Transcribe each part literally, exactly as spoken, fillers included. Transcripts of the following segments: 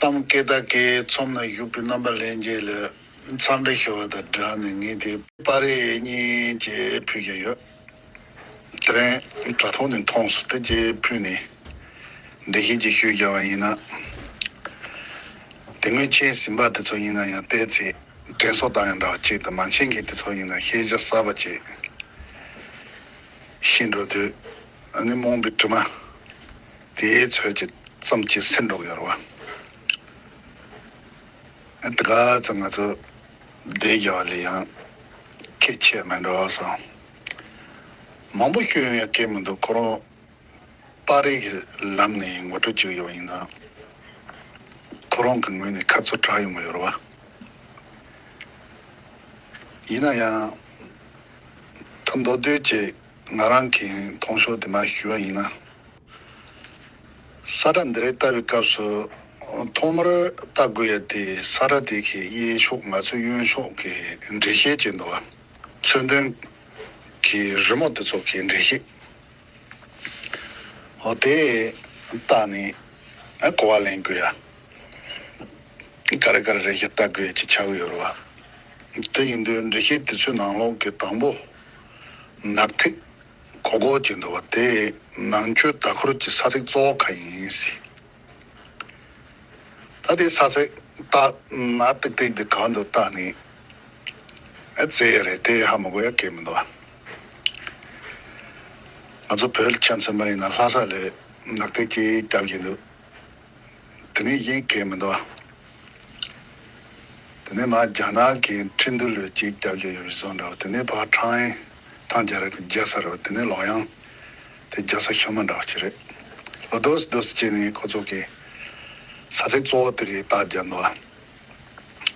ནམ་སྐད་བརྡ་སྐད་ཚོམ་ན་བཞུགས་པའི་རྣམ་པ་ལྷན་རྒྱས་ལ་འཚམས་འདྲི་ཞུ་བ་དང་སྦྲགས་ནས། ངས་དེ་པར་རིས་གཉིས་ཅིག་ཕུལ་གྱི་ཡོད། དེ་རིང་དྲ་ཐོག་ནས་མཐོང་སོང་། དེ་ཅིག་ཕུལ་ནས་འགྲེལ་བཤད་ཅིག་ཞུས་བཞག་པ་ཡིན་ན། དེ་སྔོན་མཁྱེན་ཟིན་པ་དེ་ཚོ་ཡིན་ན་ཡང་བལྟས་ཚེ་དྲན་གསོ་བཏང་ཡག་འདྲ་བ་ཅིག་དང་། མ་མཁྱེན་མཁན་དེ་ཚོ་ཡིན་ན་ཤེས་བྱ་གསར་པ་ཅིག་ཤེས་འགྲོ་དུས། ཨ་ནི་རྨོངས་པའི་དྲི་མ་དེའི་ཚོད་ཅིག་ཙམ་ཅིག་སེལ་འགྲོ་གི་ཡོད་རེད་བ། ཨ་དེ་ག་ཚོད་ང་ཚོ་བསྡད་བཞག་པ་ལས་ཡང་ཁྱད་ཆེ་མེད་འགྲོ་བསམ། མང་པོ་ཤོད་ཡོང་ཡག་གི་མི་འདུག་ཁོ་རང་པར་རིས་ཀྱི་ལམ་ནས་ངོ་སྤྲོད་བྱེད་ཀྱི་ཡོད་པ་ཡིན་ན། ཁོ་རང་གི་ངོས་ནས་ཁ་ཚུར་དྲག་ཡོང་གི་ཡོད་རེད་བ། ཡིན་ན་ཡང་ད་མདོར་བསྡུས་ཀྱིས་ང་རང་གི་མཐོང་ཕྱོགས་དེ་མར་ཞུ་བ་ཡིན་ན། ས་ཁྲ་འདི་རིགས་ལྟ་བའི་སྐབས་སུ། ཐོག་མར་ལྟ་དགོས་ཡ་དེ་ས་ཁྲ་དེ་གི་གཡས་ཕྱོགས། ང་ཚོའི་གཡོན་ཕྱོགས་ཀྱི་འགྲེལ་བཤད་ཅིག་འདུག་བ། མཚོན་དོན་གྱི་རི་མོ་དེ་ཚོ་གི་འགྲེལ་བཤད། འོ་དེ་ལྟ་ནས་ཨ་གོ་བ་ལེན་དགོས་ཡ། ག་རེ་ག་རེ་རེ་བཞིན་ལྟ་དགོས་ཡ་ཅིག་ཆགས་ཀྱི་ཡོད་རེད་བ། དེ་ཡིན་དུས་འགྲེལ་བཤད་དེ་ཚོའི་ནང་ལོགས་ཀྱི་དང་པོ་ནག་ཐིག་གོག་གོག་ཅིག་འདུག་བ། དེ་ནང་ཆོས་ཟླ་འཁོར་གྱི་ས་ཚིགས་གཙོ་བོ་ག་ཡིན་ཟེར། ད་དེ་ས་ཚིགས་ད་ནག་ཏིག་ཏིག་འདི་གང་དུ་བཏགས་ནས་ཨ་བཙལ་ཡ་རེད། དེ་ཧ་མ་གོ་ཡ་གང་ཡང་མི་འདུག་ང་ཚོ་བོད་ལ་ཆ་མཚོན་པ་ཡིན་ན་ལྷ་ས་ལ་ནག་ཐིག་ཅིག་བརྒྱབ་བཞག་འདུག་དེ་ནས་གཞན་གང་ཡང་མི་འདུག་དེ་ནས་མར་རྒྱ་ནག་གི་ཁྲིན་ཏུའུ་ལ་གཅིག་བརྒྱབ་བཞག་ཡོད་པའི་བཟོ་འདྲ་བ། དེ་ནས་ཕར་ཁྲང་ཨེ་ཐང་རྒྱལ་རབས་ཀྱི་རྒྱལ་ས་རེད་བ། དེ་ནས་ལོག་ཡང་དེ་རྒྱལ་ས་ཤང་མ་འདྲ་བ་ཅིག་རེད། ཨོ་དོ་སི་དོ་སི་བྱས་ནས་ཁོ་ཚོ་གི་ས་ཚིགས་གཙོ་བོ་དེ་གི་རྟགས་བརྒྱབ་འདུག་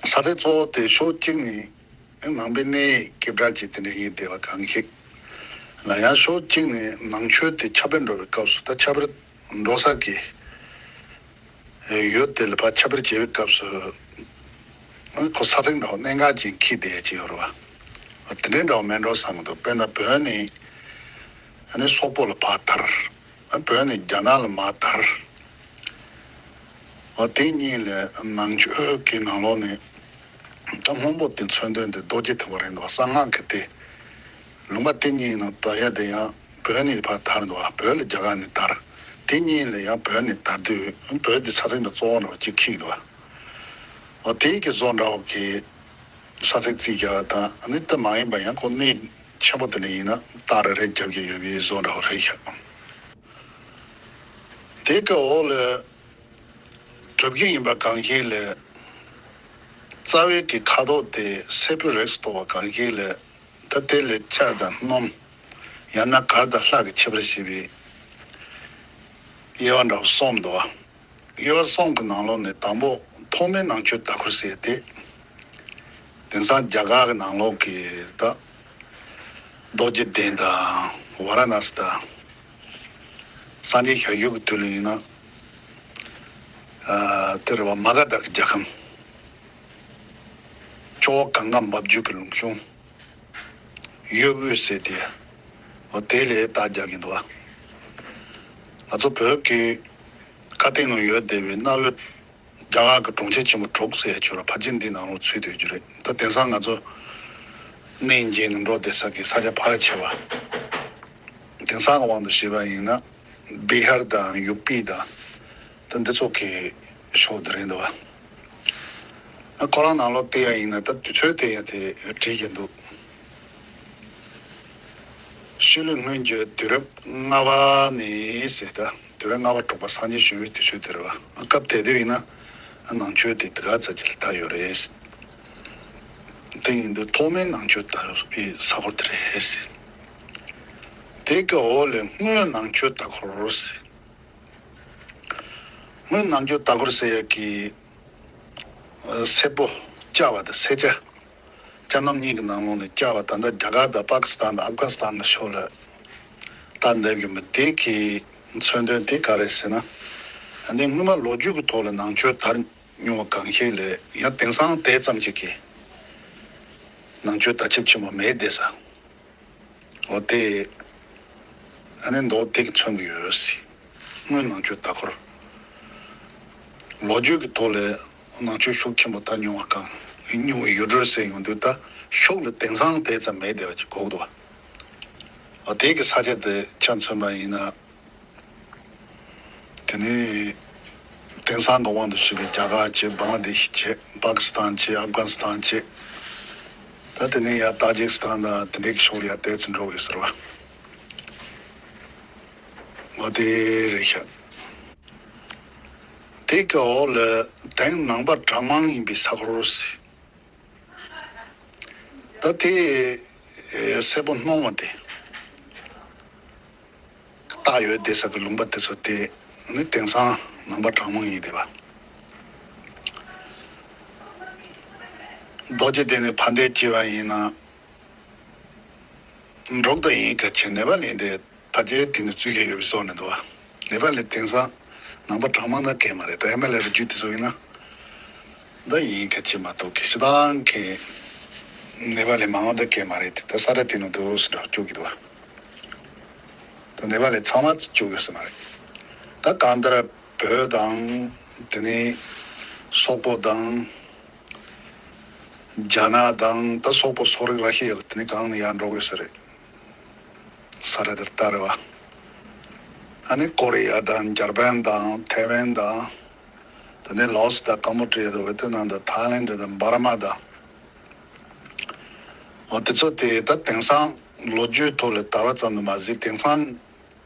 ས་ཚིགས་གཙོ་བོ་དེ་ཕྱོགས་གཅིག་ནས་ནང་པའི་གནས་ཡིག་སྐད་གྲགས་ཅན་དེ་འདྲ་ཡིན་བསྡད་པ་གང་ཞིག་ལ་ཡང་། ཕྱོགས་གཅིག་ནས་ནང་ཆོས་དེ་ཁྱབ་སྤེལ་འགྲོ་བའི་སྐབས་སུ། ད་ཁྱབ་སྤེལ་འགྲོ་ས་གི་ཡུལ་དེ་ལ་ཕར་ཁྱབ་སྤེལ་བྱེད་པའི་སྐབས་སུ། ཁོ་ས་ཚིགས་འདྲ་བ་གནད་འགག་ཅིག་འཁེལ་བསྡད་ཡ་ཅིག་ཡོད་རེད་བ། དེ་འདྲའི་འདྲ་བ་མེད་འགྲོ་བསམ་གི་འདུག་དཔེར་ན་བོད་ནས་ཨ་ནི་སོག་པོ་ལ་ཕར་དར། བོད་ནས་རྒྱ་ནག་ལ་མར་དར། འོ་དེ་གཉིས་ལས་ནང་ཆོས་ཀྱི་ནང་ལོགས་ནས་ད་སྔོན་པོ་དེ་མཚོན་དོན་དེ་རྡོ་རྗེ་ཐེག་པ་རེད་འདུག་གསང་སྔགས་ཀྱི་དེ། ལུང་པ་དེ་གཉིས་ནང་དར་ཡ་དེ་ཡང་བོད་ནས་ཕར་དར་འདུག་བ། བོད་ལ་རྒྱ་གར་ནས་དར། དེ་གཉིས་ལས་ཡང་བོད་ནས་དར་དུས་བོད་དེ་ས་ཚིགས་འདྲ་གཙོ་བོ་འདྲ་བ་གཅིག་འཁེལ་འདུག་བ། འོ་དེ་གི་བཟོ་འདྲ་བ་གི་ས་ཚིགས་རྩིས་རྒྱག་པ་དང་། ཨ་ནི་དེ་མ་ཡིན་པ་ཡང་ཁོ་གནས་ཆེན་པོ་དེ་ལ་ཡིན་ན་རྟགས་རེ་རེ་རྒྱབ་ཀྱི་ཡོད་པའི་བཟོ་འདྲ་བ་རེད་ཤག་དེ་གི་འོག་ལ་གྲུབ་རྒྱུ་ཡིན་པ་གང་ཞིག་ལས། རྩ་བའི་གི་ཁ་དོག་དེ་སེར་པོ་རིགས་སུ་གཏོགས་པ་གང་ཞིག་ལས། ད་དེ་ལས་ལྕགས་དང་སྣུམ། ཡང་ན་གར་དང་ལྷ་གི་ཁྱད་པར་ཞེས་པའི་དབྱེ་བ་འདྲ་བ་གསུམ་འདུག་བ། དབྱེ་བ་གསུམ་གྱི་ནང་ལོགས་ནས་དང་པོ་ཐོག་མའི་ནང་ཆོས་ཟླ་འཁོར་ཟེར་ཏེ། དེང་སང་རྒྱ་གར་གྱི་ནང་ལོགས་ཀྱི་ད་རྡོ་རྗེ་གདན་དང་ཝཱ་ར་ཎ་སི་དང་། སངས་རྒྱས་ཞབས་ཞུ་གི་དུས་ལ་ཡིན་ན། ཨ་དེ་རེད་བ། མ་ག་དྷ་གི་རྒྱལ་ཁམས། ཇོ་བོ་གངྒཱ་འབབ་རྒྱུད་ཀྱི་ལུང་གཤོང་། ཡོད་དགོས་ཟེར་ཏེ། འོ་དེ་ལས་རྟགས་རྒྱག་གིན་འདུག་བ། ང་ཚོ་བོད་ཀྱི་ཁ་སྟེང་ནང་ཡོད་བསྡད་པའི་གནའ་བོའི་རྒྱ་གར་གྱི་གྲོང་ཁྱེར་ཆེན་པོ་དྲུག་ཟེར་ཡ་ཅིག་ཡོད་རེད། ཕལ་ཆེར་འདི་ནང་ལོགས་ཚུད་བསྡད་རྒྱུ་རེད། ད་དེང་སང་ང་ཚོ་གནས་མཇལ་ནས་འགྲོ་བསྡད་ས་གི་ས་ཆ་ཕལ་ཆེ་བ། དེང་སང་གི་དབང་དུ་བྱས་པ་ཡིན་ན་བི་ཧར་དང་ཡུ་པི་དང་། ད་འདི་ཚོ་གི་ཕྱོགས་འདི་རེད་འདུག་བ། ཁོ་རང་ནང་ལོགས་བལྟས་ཡ་ཡིན་ན་ད་དུས་ཚོད་བལྟས་ཡ་དེ་བྲིས་ཀྱི་འདུག་ཤུལ་ལུས་སྔོན་གྱི་དུས་རབས་ལྔ་པ་ནས་ཟེར། ད་དུས་རབས་ལྔ་པ་དྲུག་པ་སངས་རྒྱས་བྱོན་པའི་དུས་ཚོད་དེ་རེད་བ། སྐབས་དེ་དུས་ཡིན་ན་ནང་ཆོས་དེ་དེ་ག་ཙམ་ཅིག་ལ་དར་ཡོད་རེད། དེ་ཡིན་དུས་ཐོག་མའི་ནང་ཆོས་དར་བའི་ས་ཁུལ་དེ་རེད། དེ་གི་འོག་ལས་སྔོན་ནང་ཆོས་ཟླ་འཁོར། སྔོན་ནང་ཆོས་ཟླ་འཁོར་ཟེར་ཡག་གི་སེར་པོ་ལྕགས་པ་དང་སེར་སྐྱ། ལྕགས་སྣུམ་གཉིས་ཀྱི་ནང་ལོགས་ནས་ལྕགས་པ། ད་ལྟ་རྒྱ་གར་དང་པ་ཀི་སི་ཐན་དང་ཨབ་གྷ་ནི་སི་ཐན་གྱི་ཕྱོགས་ལ་ད་འདེབས་ཀྱི་མི་དེ་གི་མཚོན་དོན་དེ་ག་རེ་ཟེར་ན། ཨ་ནི་སྔོན་མ་ལོ་རྒྱུས་ཀྱི་ཐོག་ལ་ནང་ཆོས་དར་མྱོང་བ་གང་ཞིག་ལས་ཡང་དེང་སང་དེ་ཙམ་ཞིག་གི་ནང་ཆོས་དར་ཁྱབ་ཆེན་པོ་མེད་བསྡད་ས། འོ་དེ། ཨ་ནི་མདོ་དེ་གིས་མཚོན་གྱི་ཡོད་ཟེར། སྔོན་ནང་ཆོས་ཟླ་འཁོར། ལོ་རྒྱུས་ཀྱི་ཐོག་ལ་ནང་ཆོས་ཤུགས་ཆེན་པོ་དར་མྱོང་བ་གང་མྱོང་བའི་ཡུལ་གྲུ་ཟེར་ཡོང་དུས། ད་ཤུགས་ལ་དེང་སང་དེ་ཙམ་མེད་བསྡད་པ་ཅིག་གོ་གི་འདུག་བ། ཨ། དེ་གི་ས་ཆ་དེ་ཆ་མཚོན་པ་ཡིན་ན། དེ་ནས་དེང་སང་གི་དབང་དུ་བྱས་པའི་རྒྱ་གར་བྱས། བང་ལ་དེ་ཤི་བྱས། པ་ཀི་སི་ཐན་བྱས། ཨབ་གྷ་ནི་སི་ཐན་བྱས། ད་དེ་ནས་ཡར་ཏཱ་ཇིག་སི་ཐན་དང་དེ་འདྲའི་ཕྱོགས་ལ་ཡར་དེ་ཚོ་འགྲོ་གི་ཡོད་ཟེར་བ། འོ་དེ་རེད་ཤག་དེ་གི་འོག་ལ་དེང་ནང་པ་གྲངས་མང་ཡིན་པའི་ས་ཁུལ་ཟེར། ད་དེ་ཨེ་སེར་པོ་སྣང་བ་དེ་བཏགས་ཡོད་བསྡད་ས་གི་ལུང་པ་དེ་ཚོ་དེ་ནི་དེང་སང་ནང་པ་གྲངས་མང་ཡིན་བསྡད་པ། རྡོ་རྗེ་གདན་ནས་ཕར་འདེད་བྱས་པ་ཡིན་ན། འབྲུག་དང་ཡིན་ག་ཆེ་ནེ་པ་ལི་དེ་ཕལ་ཆེར་དེ་ནི་བཙུགས་ཀྱི་ཡོད་པའི་བཟོ་ནས་འདུག་བ། ནེ་པ་ལི་དེང་སང་ནང་པ་གྲངས་མང་ད་གས་མ་རེད། ད་ཨེ་མ་ལི་རི་རྒྱུད་དེ་ཚོ་ཡིན་ན་ད་ཡིན་ག་ཆེ་མ་གཏོགས་གི་ཤི་ཐང་གི་ནེ་པ་ལི་མང་བ་ད་གས་མ་རེད། དེ་ད་ས་ར་དེ་ནི་འདུག་སེ་འགྲོ་བཅུག་གི་འདུག་བ། ད་ནེ་པ་ལི་ཚང་མ་བཅུག་ཡོད་ས་མ་རེད། ད་གང་ལྟར་བོད་དང་དེ་ནི་སོག་པོ་དང་། རྒྱ་ནག་དང་ད་སོག་པོ་སོག་རིགས་ར་ཤི་ཡ་དེ་ནི་གང་ནས་ཡར་འགྲོ་དགོས་ས་རེད། ས་ར་དེར་ལྟ་རེད་བ། ཨ་ནི་ཀོ་རི་ཡ་དང་འཇར་པན་དང་ཐའེ་ཝན་དང་། དེ་ནས་ལའོ་སི་དང་ཀམ་པོ་ཌི་ཡ་དང་ཝེ་ཏི་ནམ་དང་ཐའི་ལེན་ཌི་དང་འབར་མ་དང་། འོ་དེ་ཚོ་དེ་ད་དེང་སང་ལོ་རྒྱུས་ཐོག་ལ་དར་བ་ཙམ་དུ་མ་ཟད། དེང་སང་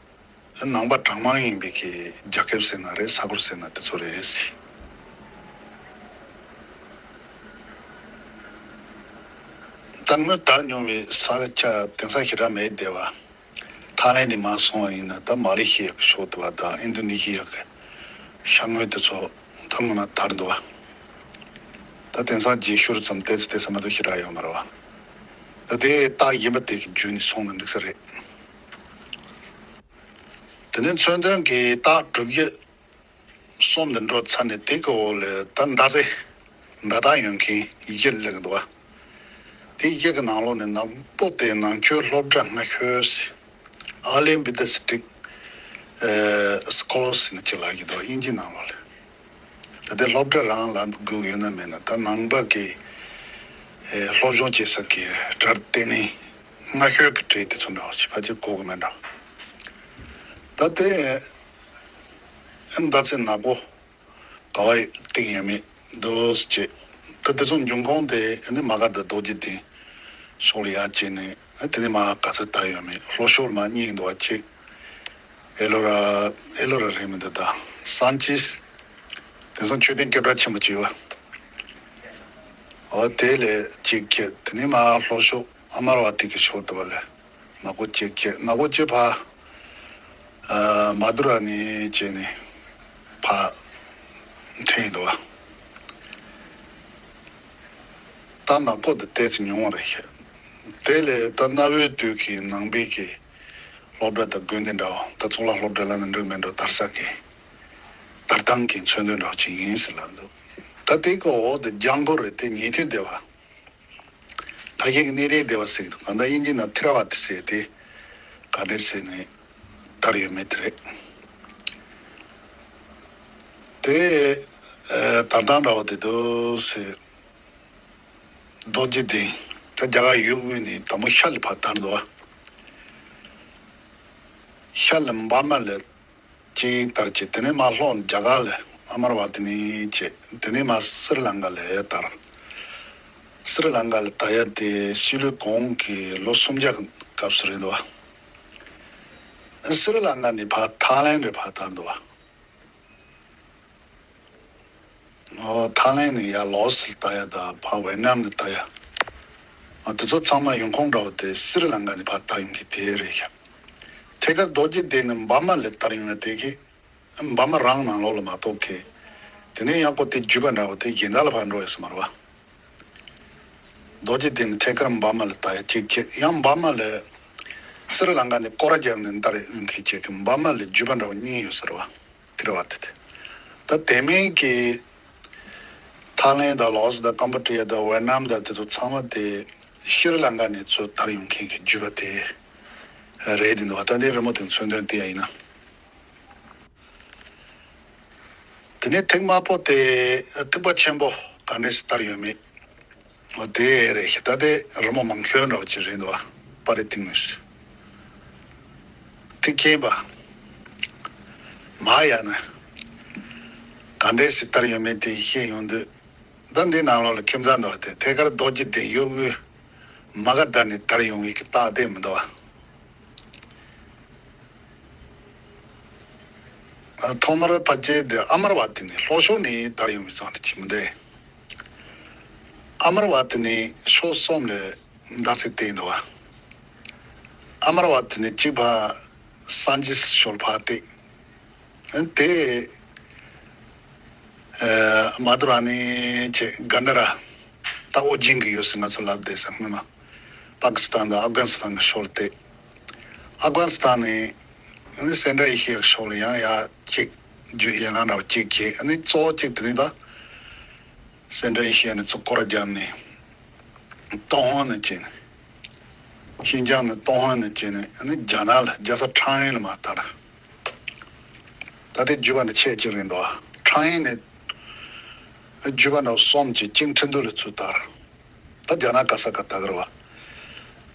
ནང་པ་གྲངས་མང་ཡིན་པའི་གི་རྒྱལ་ཁབ་ཟེར་ན་རེད། ས་ཁུལ་ཟེར་ན་དེ་ཚོ་རེད། ད་སྔོན་དར་མྱོང་བའི་ས་ཆ་དེང་སང་ཞེ་དྲག་མེད་བསྡད་པ། ཐའི་ལེན་ཌི་མར་སོང་བ་ཡིན་ན་ད་མ་ལེ་ཤི་ཡ་གི་ཕྱོགས་དེ་བ་དང་ཨིན་དོ་ནེ་ཤི་ཡ་གི་ཤར་ངོས་དེ་ཚོ་ད་སྔོན་མ་དར་འདུག་བ། ད་དེང་སང་རྗེས་ཤུལ་ཙམ་དེ་ཚོ་དེ་ས་མ་གཏོགས་ཞེ་དྲག་ཡོད་མ་རེད་བ། ད་དེ་རྟགས་ཡིན་པ་དེ་གི་བརྒྱུད་ནས་སོང་ན་འགྲིག་ས་རེད། དེ་ནས་མཚོན་དོན་གྱི་རྟགས་དྲུག་བརྒྱ་གསུམ་དུ་འགྲོ་ཚར་ནས་དེ་གི་འོག་ལ་ད་མདའ་རྩེ་མདའ་རྟགས་ཡོད་མཁན་གཞི་གླེང་འདུག་བ། དེ་གཞི་གི་ནང་ལོགས་ནས་ནག་པོ་དེ་ནང་ཆོས་སློབ་གྲྭ་སྔ་ཤོས་ཨ་ལེ་བི་ཏི་སི་ཊིག་སི་ཀོ་ལར་ཟེར་ནས་ཅིག་ལབ་ཀྱི་འདུག་བ། དབྱིན་ཇི་ནང་ལོགས་ལ། ད་ལྟའི་སློབ་གྲྭ་རང་ལ་སྒུག་ཡོད་ན་མེད་ན། ད་ནང་པ་གི་ཨེ་སློབ་སྦྱོང་བྱེད་ས་གི་གྲལ་དེ་ནི་སྔ་ཤོས་ཀྱི་གྲས་དེ་ཚོ་འདྲ་བ་ཞིག་ཕལ་ཆེར་གོ་གི་མེད་འགྲོ། ད་དེ་ཨེ་མདའ་རྩེ་ནག་པོ་ག་བ་བཏིང་ཡོད་མེད་འདུག་ཅེས། ད་དེ་ཚོ་འབྱུང་ཁུངས་དེ་ཨེ་ནི་མ་ག་དང་རྡོ་རྗེ་གདན་ཕྱོགས་ལ་ཡར་བྱས་ནས། ཨེ་དེ་ནི་མ་ག་ཚོད་ལྟ་ཡོད་མེད། ལྷོ་ཕྱོགས་མ་གཉིས་འདུག་བ། ཅིག་ཨེ་ལོ་ར། ཨེ་ལོ་ར་རེད་མི་འདུག་ད་སན་ཅིས། དེང་སང་མཆོད་རྟེན་སྐད་གྲགས་ཆེན་པོ་ཅིག་ཡོད། འོ་དེ་ལས་གཅིག་ཁྱེར། དེ་ནས་མར་ལྷོ་ཕྱོགས་ཨ་མར་བ་ཏི་གི་ཕྱོགས་དེ་བ་ལས་ནག་པོ་གཅིག་ཁྱེར། ནག་པོ་གཅིག་ཕར་ཨ་མ་དུ་ར་ནས་བྱས་ནས་ཕར་འཐེན་ཡིན་འདུག་བ། ད་ནག་པོ་དེ་ཏོག་ཙམ་ཉུང་བ་རེད་ཤག་དེ་ལས་ད་གནའ་བོའི་དུས་ཀྱི་ནང་པའི་གི་སློབ་གྲྭ་དང་དགོན་སྡེ་འདྲ་བ། ད་གཙུག་ལག་སློབ་གྲྭ་ལབ་ན་འགྲིག་མེད་འགྲོ། དར་ས་གི་དར་སྟངས་ཀྱི་མཚོན་དོན་འདྲ་བ་ཅིག་ཡིན་ཟེར་ལབ་འདུག་ད་དེ་གི་འོག་ཏུ་ལྗང་གུ་རེད། དེ་ཉེ་དུས་སྡེ་བ། ཕ་གི་གནས་བརྟན་སྡེ་བ་ཟེར་གི་འདུག་གང་ལྟར་དབྱིན་ཇི་ནང་ཐེ་ར་ཝ་ཏི་ཟེར་དེ་ག་འདྲས་ཟེར་ནས་དར་ཡོད་མེད་དེ་རེད། དེ་ཨ་དར་སྟངས་འདྲ་བ་དེ་འདུག་ཟེར། རྡོ་རྗེ་གདན་ད་རྒྱ་གར་ཡུལ་དབུས་ནས་དང་པོ་ཤར་ལ་ཕར་དར་འདུག་བ། ཤར་ལ་འབར་མ་ལ་གཅིག་དར་གྱི། དེ་ནས་མར་ལྷོ་རྒྱ་གར་ལ་ཨ་མར་བ་ཏི་ནས་བྱས། དེ་ནས་མར་སི་རི་ལང་ཀ་ལ་དར། སི་རི་ལང་ཀ་ལ་དར་ཡ་དེ་ཕྱི་ལོའི་གོང་གི་ལོ་སུམ་བརྒྱ་གི་སྐབས་སུ་རེད་འདུག་བ། སི་རི་ལང་ཀ་ནས་ཕར་ཐའི་ལེན་ཌི་ཕར་དར་འདུག་བ། ཨོ་ཐའི་ལེན་ནས་ཡར་ལའོ་སི་ལ་དར་ཡ་དང་ཕར་ཝེ་ནམ་ལ་དར་ཡ། ཨ་དེ་ཚོ་ཚང་མ་ཡོང་ཁུངས་འདྲ་བོ་དེ་སི་རི་ལང་ཀ་ནས་ཕར་དར་ཡོང་གི་དེ་རེད་ཤག་ཐད་ཀར་རྡོ་རྗེ་གདན་ནས་འབར་མ་ལ་དར་ཡོང་ཡ་དེ་གི་འབར་མ་རང་ནང་ལོགས་ལ་མ་གཏོགས་གི། དེ་ནས་ཡང་ཁོ་དེ་བརྒྱུད་པ་འདྲ་བོ་དེ་གཞན་དག་ལ་ཕར་འགྲོ་ཡོད་ས་མ་རེད་བ། རྡོ་རྗེ་གདན་ནས་ཐད་ཀར་འབར་མ་ལ་དར་ཡ་གཅིག་ཁྱེར། ཡང་འབར་མ་ལ་སི་རི་ལང་ཀ་ནས་སྐོར་ར་བརྒྱབ་ནས་དར་ཡོང་མཁན་གཅིག་གི་འབར་མ་ལ་བརྒྱུད་པ་འདྲ་བོ་གཉིས་ཡོད་ས་རེད་བ། དེ་རེད་བ། དེ་དེ་ད་དེ་མིན་གྱི་ཐའི་ལེན་དང་ལའོ་སི་དང་ཀམ་པོ་ཌི་ཡ་དང་ཝེ་ནམ་དང་དེ་ཚོ་ཚང་མ་དེ་ཤྲི་ལང་ཀ་ནས་ཚུར་དར་ཡོང་མཁན་གྱི་བརྒྱུད་པ་དེ་རེད་དེ་འདུག་བ། ད་འདི་རི་མོ་དེ་མཚོན་དོན་དེ་ཡང་ཡིན་ན། ད་ དེ་ནས་ཐེངས་དམར་པོ་དེ་ཐིགས་པ་ཆེན་པོ་ག་འདྲས་སེ་བསྟར་ཡོད་མེད། འོ་དེ་རེད་ཤག་ད་དེ་རི་མོ་མང་ཤོས་འདྲ་བོ་ཅིག་རེད་འདུག་བ། པར་རིས་སྟེང་ནས་ཐིག་མཁན་པ་མ་ཡ་ན་ག་འདྲས་སེ་བསྟར་ཡོད་མེད་དེ་ཤེས་ཡོང་དུས། ད་འདི་ནང་ལོགས་ལ་ཁྱིམ་ཚང་འདུག་བ། དེ་ཐད་ཀར་རྡོ་རྗེ་གདན་གཡོ་སྒོའི་མ་ག་དྷ་ནས་དར་ཡོང་བའི་གི་རྟགས་དེ་མི་འདུག་བ། ཐོག་མར་ཕལ་ཆེར་དེ་ཨ་མར་བ་ཏི་ནས་ལྷོ་ཕྱོགས་ནས་དར་ཡོང་བའི་བཟང་དུ་ཕྱིན་མི་འདུག་ཨ་མར་བ་ཏི་ནས་ཕྱོགས་གསུམ་ལ་འདར་ཚད་བསྟན་འདུག་བ། ཨ་མར་བ་ཏི་ནས་གཅིག་ཕར་སན་ཇི་ཕྱོགས་ཕར་བལྟས། དེ་མ་དུ་ར་ནི་ཅེ་ག་ན་ར། ད་ཨོ་རྒྱན་གྱི་ཡོད་སྲིད་ང་ཚོ་ལབ་བསྡད་ས་སྔོན་མ། པ་ཀི་སི་ཐན་དང་ཨབ་གྷ་ནི་སི་ཐན་གྱི་ཕྱོགས་ལ་བལྟས། ཨབ་གྷ་ནི་སི་ཐན་ནས་ནི་སེ་འབྲས་ཡེ་ཤེས་ཕྱོགས་ལ་ཡང་ཡར་གཅིག་རྒྱུ་ཡན་ལག་འདྲ་བོ་གཅིག་བྱས། ནི་གཙོ་བོ་གཅིག་དེ་ནི་ད་སེ་འབྲས་ཡེ་ཤེས་ནས་ཚུར་སྐོར་ར་བརྒྱབ་ནས་ཏུན་ཧོང་ནས་བྱས་ནས། ཤིན་ཅང་ནས་ཏུན་ཧོང་ནས་བྱས་ནས་ནི་རྒྱ་ནག་ལ་རྒྱལ་ས་ཁྲང་ཨན་ལ་མར་དར། ད་ལྟའི་བརྒྱུད་པ་འདི་ཆེ་གཅིག་རེད་འདུག་ཁྲང་ཨན་ནས་བརྒྱུད་པ་འདྲ་བོ་གསུམ་གྱིས་ཅིང་ཁྲིན་ཏུའུ་ལ་ཚུར་དར། ད་རྒྱ་ནག་ག་ས་ག་དར་གི་རེད་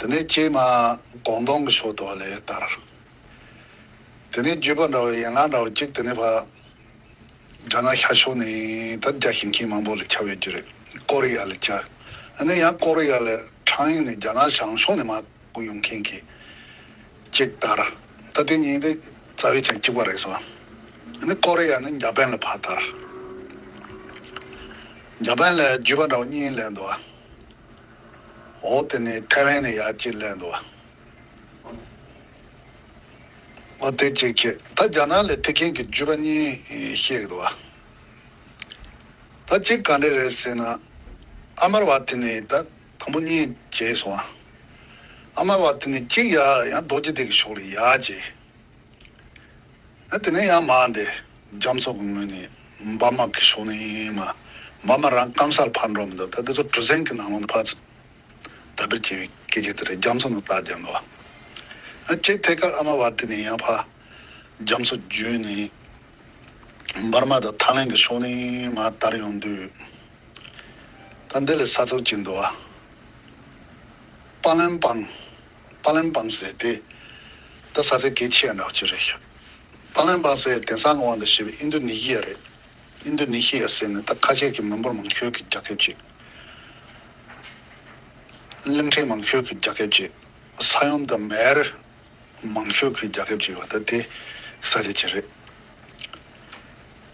བ། དེ་ནས་གཅིག་མར་ཀོང་ཏུང་གི་ཕྱོགས་དུ་བ་ལ་དར། དེ་ནས་བརྒྱུད་པ་འདྲ་བོ་ཡན་ལག་འདྲ་བོ་གཅིག་དེ་ནས་ཕར་རྒྱ་ནག་ཤར་ཕྱོགས་ནས་ད་རྒྱ་ཞིང་ཆེན་མང་པོ་ལ་ཁྱབ་ཡོད་རྒྱུ་རེད། ཀོ་རི་ཡ་ལ་ཁྱབ། ཨ་ནི་ཡང་ཀོ་རི་ཡ་ལ་ཁྲང་ཨན་ནས་རྒྱ་ནག་བྱང་ཕྱོགས་ནས་མར་སྐུ་ཡོང་མཁན་གྱི་གཅིག་དར། ད་དེ་གཉིས་དེ་རྩ་བའི་ཆ་གཅིག་པ་རེད་སོང་། ཨ་ནི་ཀོ་རི་ཡ་ནས་འཇར་པན་ལ་ཕར་དར། འཇར་པན་ལ་བརྒྱུད་པ་འདྲ་བོ་གཉིས་སླེབས་འདུག་འོ་དེ་ནས་ཐའེ་ཝན་ནས་ཡར་གཅིག་སླེབས་འདུག་འོ་དེ་གཅིག་བྱས། ད་རྒྱ་ནག་ལ་ཐེག་མཁན་གྱི་བརྒྱུད་པ་གཉིས་ཤེས་ཀྱི་འདུག་ད་གཅིག་ག་འདྲ་རེད་ཟེར་ན། ཨ་མར་བ་ཏི་ནས་ད་དང་པོ་གཉིས་བྱས་སོང་། ཨ་མར་བ་ཏི་ནས་གཅིག་ཡར་ཡང་རྡོ་རྗེ་གདན་གྱི་ཕྱོགས་ལ་ཡར་བྱས། ཨ་དེ་ནས་ཡང་མར་འདི་རྒྱ་མཚོ་གི་ངོས་ནས་འབར་མ་གི་ཕྱོགས་ནས་མར་འབར་མ་རང་སྐམ་སར་ཕར་འགྲོ་མི་འདུག་ད་དེ་ཚོ་གྲུ་གཟིངས་ཀྱི་ནང་ལོགས་ནས་ཕར་ཚུར་དར་སྤེལ་བྱེད་པའི་སྐད་ཆ་དེ་རེད། རྒྱ་མཚོ་ནང་དར་རྒྱབ་འདུག་ཨ་ཅེ་ཐད་ཀར་ཨ་མ་བར་དེ་ནས་ཡང་ཕར་རྒྱ་མཚོ་བརྒྱུད་ནས་འབར་མ་དང་ཐའི་ལེན་གྱི་ཕྱོགས་ནས་མར་དར་ཡོང་དུས། ད་འདི་ལ་ས་ཚིགས་ཅིག་འདུག་བ། པ་ལན་པང་། པ་ལན་པང་ཟེར་ཏེ། ད་ས་ཆ་གལ་ཆེ་ཡ་འདྲ་བོ་ཅིག་རེད་ཤག་པ་ལན་པང་ཟེར་དེང་སང་ངོ་བོ་འདི་ཞེས་པའི་ཨིན་རྡུ་ནི་ཤི་ཡ་རེད། ཨིན་རྡུ་ནི་ཤི་ཡ་ཟེར་ནི་ད་ཁ་ཆེ་གི་མི་འབོར་མང་ཤོས་ཀྱི་རྒྱལ་ཁབ་ཅིག་གླིང་ཕྲན་མང་ཤོས་ཀྱི་རྒྱལ་ཁབ་ཅིག་ས་ཡོམ་དང་མེར་མང་ཤོས་ཀྱི་རྒྱལ་ཁབ་ཅིག་ཡོད་པ་ད་དེ་ས་ཆ་ཅིག་རེད།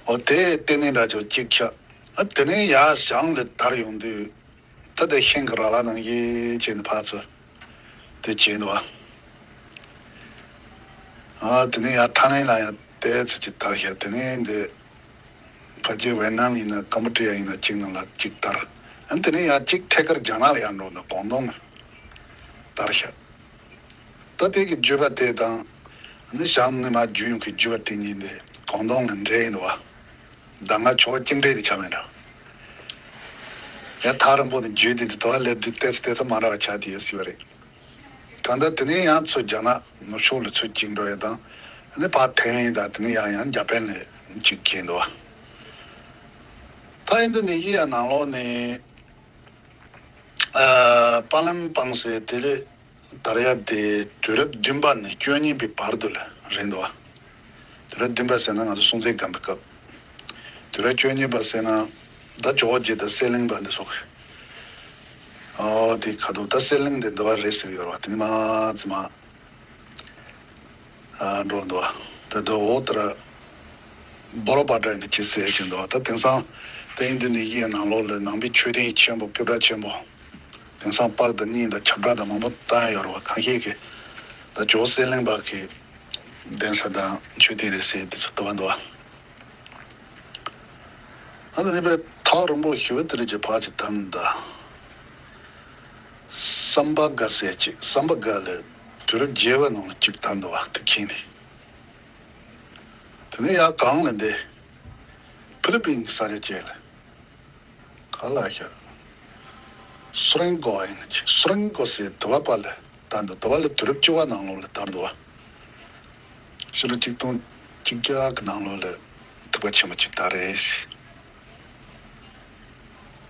འོ་དེ་ལྟེ་གནས་འདྲ་ཅིག་གཅིག་ཆགས། ཨ་དེ་ནས་ཡར་བྱང་ལ་དར་ཡོང་དུས། ད་ལྟ་ཤིང་གི་ར་ལ་ནང་བཞིན་བྱས་ནས་ཕར་ཚུར་དེ་བྱས་འདུག་ཨ། ཨ་དེ་ནས་ཡར་ཐའི་ལེན་ལ་ཡང་དེ་ཚོ་ཅིག་དར་ཤག་དེ་ནས་འདི་ཕལ་ཆེར་ཝེ་ནམ་ཡིན་ན་ཀམ་པུ་ཅི་ཡ་ཡིན་ན་གཅིག་ནང་ལ་གཅིག་དར། ཨ་དེ་ནས་ཡང་གཅིག་ཐད་ཀར་རྒྱ་ནག་ལ་ཡར་འགྲོ་འདུག་ཀོང་ཏུང་ལ་དར་ཤག་ད་དེ་གི་བརྒྱུད་པ་དེ་དང་། ནི་བྱང་ནས་མར་བརྒྱུད་ཡོང་གི་བརྒྱུད་པ་དེ་གཉིས་འདི་ཀོང་ཏུང་ལ་འདྲེས་ཡིན་འདུག་བ། ད་སྔ་ཕྱོགས་གཅིག་འདྲེས་དེ་ཆགས་མེད་འགྲོ། ཡང་ཐག་རིང་པོ་ནས་བརྒྱུད་དེ་དེ་དོ་ལེབ་དུས་ཏེ་ཚ་ཏེ་ཚ་མ་འདྲ་བ་ཆགས་དེ་ཡོད་སྲིད་པ་རེད། གང་ལྟར་དེ་ནས་ཡང་ཚུར་རྒྱ་ནག་ནུབ་ཕྱོགས་ལ་ཚུར་གཅིག་འགྲོ་ཡ་དང་། ནི་ཕར་ཐའེ་ཝན་དང་དེ་ནས་ཡང་ཡང་འཇར་པན་ལ་གཅིག་གྱེས་འདུག་བ། ད་ཨིན་རྡུ་ནི་ཤི་ཡ་ནང་ལོགས་ནས། ཨ་པ་ལན་པང་ཟེར་དེ་ལས་དར་ཡ་དེ་དུས་རབས་བདུན་པ་ནས་བཅུ་གཉིས་པའི་བར་དུ་ལ་རེད་འདུག་བ། དུས་རབས་བདུན་པ་ཟེར་ན་ང་ཚོ་སྲོང་བཙན་སྒམ་པོའི་སྐབས། དུས་རབས་བཅུ་གཉིས་པ་ཟེར་ན་ད་ཇོ་བོ་རྗེ་དང་གསེར་གླིང་པ་འདི་ཚོ་གི། ཨོ་དེ་ཁ་ཐུག་ད་གསེར་གླིང་དེ་འདི་བ་རེད་ཟེར་གི་ཡོད་རེད་བ། དེ་ནི་མ་ཙི་མ། ཨ་འགྲོ་འདུག་ད་དུ་འོ་ལྟར་བོ་རོ་པ་ཏྲ་ནི་ཅི་ཟེར་གྱི་འདུག་ད་དེང་སང་ད་ཨིན་རྡུ་ནི་ཤི་ཡའི་ནང་ལོགས་ལ་ནང་པའི་ཆོས་ལྡན་ཆེན་པོ་སྐད་གྲགས་ཆེན་པོ། དེང་སང་པར་དང་བརྙན་དང་ཁྱབ་བསྒྲགས་དང་མང་པོ་བཏང་ཡོད་རེད་བ། གང་ཞིག་གིས་ད་ཇོ་བོ་གསེར་གླིང་པ་གི་གདན་ས་དང་མཆོད་རྟེན་རེད་ཟེར་དེ་ཚོ་ལྟ་བ་འདུག་ཨ་ད་ནི་པའི་ཐག་རིང་པོ་ཞེ་པོ་དེ་རིགས་ཀྱི་བར་གྱི་དམ་ད། སམ་བྷ་ག་ཟེར་ཅིག་སམ་བྷ་ག་ལ་དུས་རབས་བརྒྱད་པ་ནང་ལ་གཅིག་དར་འདུག་བ་དེ་མཁྱེན་ནས། དེ་ནས་ཡར་གང་ལ་འདི། ཕི་ལི་པིན་གྱི་ས་ཆ་བཅས་ལ། ག་ལ་ཤར། སུ་རེང་གོ་ཡིན་ཅིག་སུ་རེང་གོ་ཟེར་དུ་བ་པ་ལ་དར་འདུག་དུ་བ་ལ་དུས་རབས་བཅུ་པ་ནང་ལོགས་ལ་དར་འདུག་བ། ཕྱི་ལོ་གཅིག་སྟོང་གཅིག་བརྒྱ་གི་ནང་ལོགས་ལ། ད་ ཐུག་པ་ཆེན་པོ་ཅིག་ད་རེད།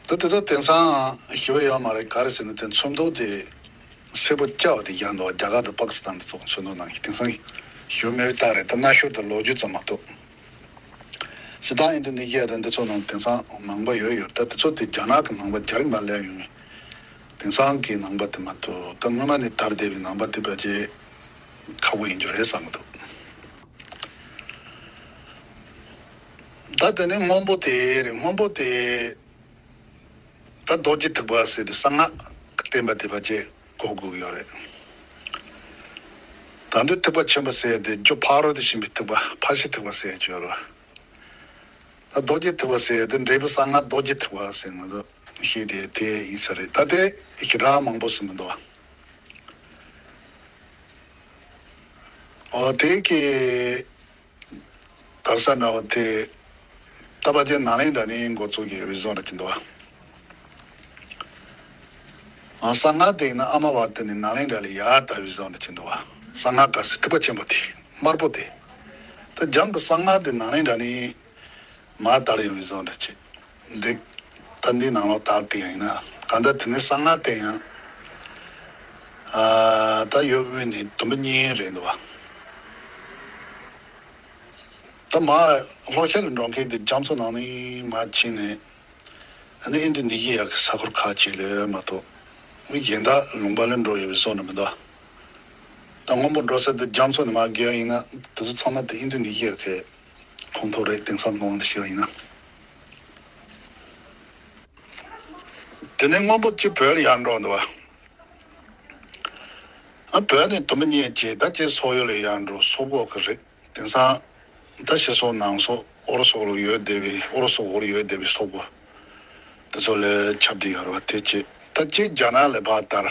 ད་དེ་ཚོ་དེང་སང་ཞུ་ཡ་ཡོད་མ་རེད། ག་རེ་ཟེར་ན་དེ་ཚོན་མདོག་དེ་སེར་པོ་སྐྱ་བ་དེ་བཞག་འདུག་རྒྱ་གར་དང་པ་ཀི་སི་ཐན་དེ་ཚོ་ཚོན་མདོག་ནང་བཞིན། དེང་སང་ཞུ་མེད་པའི་རྟགས་རེད། ད་གནའ་ཤུལ་དང་ལོ་རྒྱུས་ཙམ་མ་གཏོགས། སྤྱིར་བཏང་ཨིན་དོ་ནི་ཞི་ཡ་དང་འདི་ཚོ་ནང་དེང་སང་ནང་པ་ཡོད་ཡོད། ད་དེ་ཚོ་དེ་རྒྱ་ནག་གི་ནང་པ་རྒྱ་རིགས་མ་སླེབས་ཡོང་ངེས། དེང་སང་གི་ནང་པ་དེ་མ་གཏོགས། ད་སྔོན་མ་ནས་དར་བསྡད་པའི་ནང་པ་དེ་ཕལ་ཆེར་ཁག་པོ་ཡིན་རྒྱུ་རེད་བསམ་གྱི་འདུག་ད་དེ་ནས་སྔོན་པོ་དེ་རེད། སྔོན་པོ་དེ་ད་རྡོ་རྗེ་ཐེག་པ་ཟེར་དུས་གསང་སྔགས་ཀྱི་བསྟན་པ་དེ་ཕལ་ཆེར་གོ་དགོས་ཀྱི་ཡོད་རེད། ད་འདི་ཐེག་པ་ཆེན་པོ་ཟེར་དེ་རྒྱུ་ཕ་རོལ་ཏུ་ཕྱིན་པའི་ཐེག་པ། ཕ་ཤི་ཐེག་པ་ཟེར་གྱི་ཡོད་རེད། ད་རྡོ་རྗེ་ཐེག་པ་ཟེར་དེ་འབྲས་བུ་གསང་སྔགས་རྡོ་རྗེ་ཐེག་པ་ཟེར་ང་ཚོ་ཤེས་དེ་དེ་ཡིན་ས་རེད། ད་དེ་ཞེ་དྲག་མང་པོ་ཟེར་མི་འདུག་བ། འོ་དེ་གི་དར་ས་འདྲ་བ་དེ་ད་ཕལ་ཆེར་ནཱ་ལེནྡྲ་ནས་འགོ་བཙུགས་ཀྱི་ཡོད་པའི་བཟོ་འདྲ་ཅིག་འདུག་བ། ཨ་གསང་སྔགས་དེ་ཡིན་ན་ཨ་མ་བར་དུ་ནས་ནཱ་ལེནྡྲ་ལ་ཡར་དར་བའི་བཟོ་འདྲ་ཅིག་འདུག་བ། གསང་སྔགས་ག་ཟེར་ཐེག་པ་ཆེན་པོ་དེ་དམར་པོ་དེ། ད་རྒྱང་གི་གསང་སྔགས་དེ་ནཱ་ལེནྡྲ་ནས་མར་དར་ཡོང་བའི་བཟོ་འདྲ་ཅིག་འདི་ད་འདི་ནང་ལོགས་དར་དེ་ཡང་ཡིན་ན། གང་ལྟར་དེ་ནས་གསང་སྔགས་དེ་ཡང་ཨ་ད་ཡོད་དབུས་ནས་དུམ་བུ་གཉིས་རེད་འདུག་བ། ད་མར་ལྷོ་ཤར་ལ་འགྲོ་མཁན་དེ་རྒྱ་མཚོ་ནང་ནས་མར་ཕྱིན་ནས། ཨ་ནི་ཨིན་དོ་ནི་ཞི་ཡ་གི་ས་ཁུལ་ཁག་ཅིག་ལ་མ་གཏོགས། མི་གཞན་དག་ལུང་པ་ལ་འགྲོ་ཡོད་པའི་བཟོ་འདྲ་མི་འདུག་ད་སྔོན་པོ་འགྲོ་ས་དེ་རྒྱ་མཚོ་ནས་མར་བརྒལ་ཡིན་ན། དེ་ཚོ་ཚང་མ་དེ་ཨིན་དོ་ནི་ཞི་ཡ་གི་ཁོངས་གཏོགས་རེད། དེང་སང་ནང་དུ་བཤད་པ་ཡིན་ན། དེ་ནས་སྔོན་པོ་གཅིག་བོད་ལ་ཡར་འགྲོ་འདུག་བ། ཨ་བོད་ནས་དུམ་བུ་གཉིས་བྱས། ད་ཅིག་སོག་ཡུལ་ལ་ཡར་འགྲོ། སོག་པོ་གི་རིགས། དེང་སང་ད་ཕྱི་སོག་ནང་སོག་ཨོ་རོད་སོག་ལ་ཡོད་བསྡད་པའི། ཨོ་རོད་སོག་འོག་ལ་ཡོད་བསྡད་པའི་སོག་པོ་དེ་ཚོ་ལ་ཁྱབ་བསྡད་ཡོད་རེད་བ། དེ་གཅིག་ད་གཅིག་རྒྱ་ནག་ལ་ཕར་དར།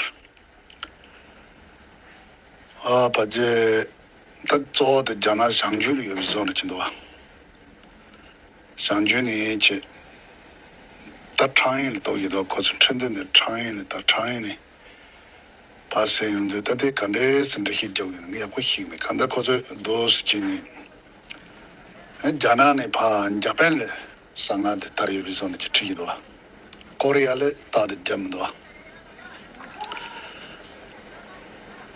ཨ་ཕལ་ཆེར་ད་གཙོ་བོ་དེ་རྒྱ་ནག་བྱང་རྒྱུད་ལ་ཡོད་པའི་བཟོ་འདྲ་ཅིག་འདུག་བ། བྱང་རྒྱུད་ནས་བྱས། ད་ཁྲང་ཨན་ལ་གཏོགས་ཀྱི་འདུག་ཁོ་ཚོ་ཁྲིན་ཏུའུ་ནས་ཁྲང་ཨན་ལ། ད་ཁྲང་ཨན་ནས་ཕར་བསལ་ཡོང་དུས། ད་དེ་ག་འདྲས་སེ་འགྲེལ་བཤད་རྒྱག་དགོས་ན་ངས་ཡག་པོ་ཤེས་ཀྱི་མེད། གང་ལྟར་ཁོ་ཚོས་རྡོ་སུ་བྱས་ནས་རྒྱ་ནག་ནས་ཕར་འཇར་པན་ལ་གསང་སྔགས་དེ་དར་ཡོད་པའི་བཟོ་འདྲ་ཅིག་བྲིས་ཀྱི་འདུག་བ། ཀོ་རི་ཡ་ལ་རྟགས་དེ་བརྒྱབ་མི་འདུག་བ།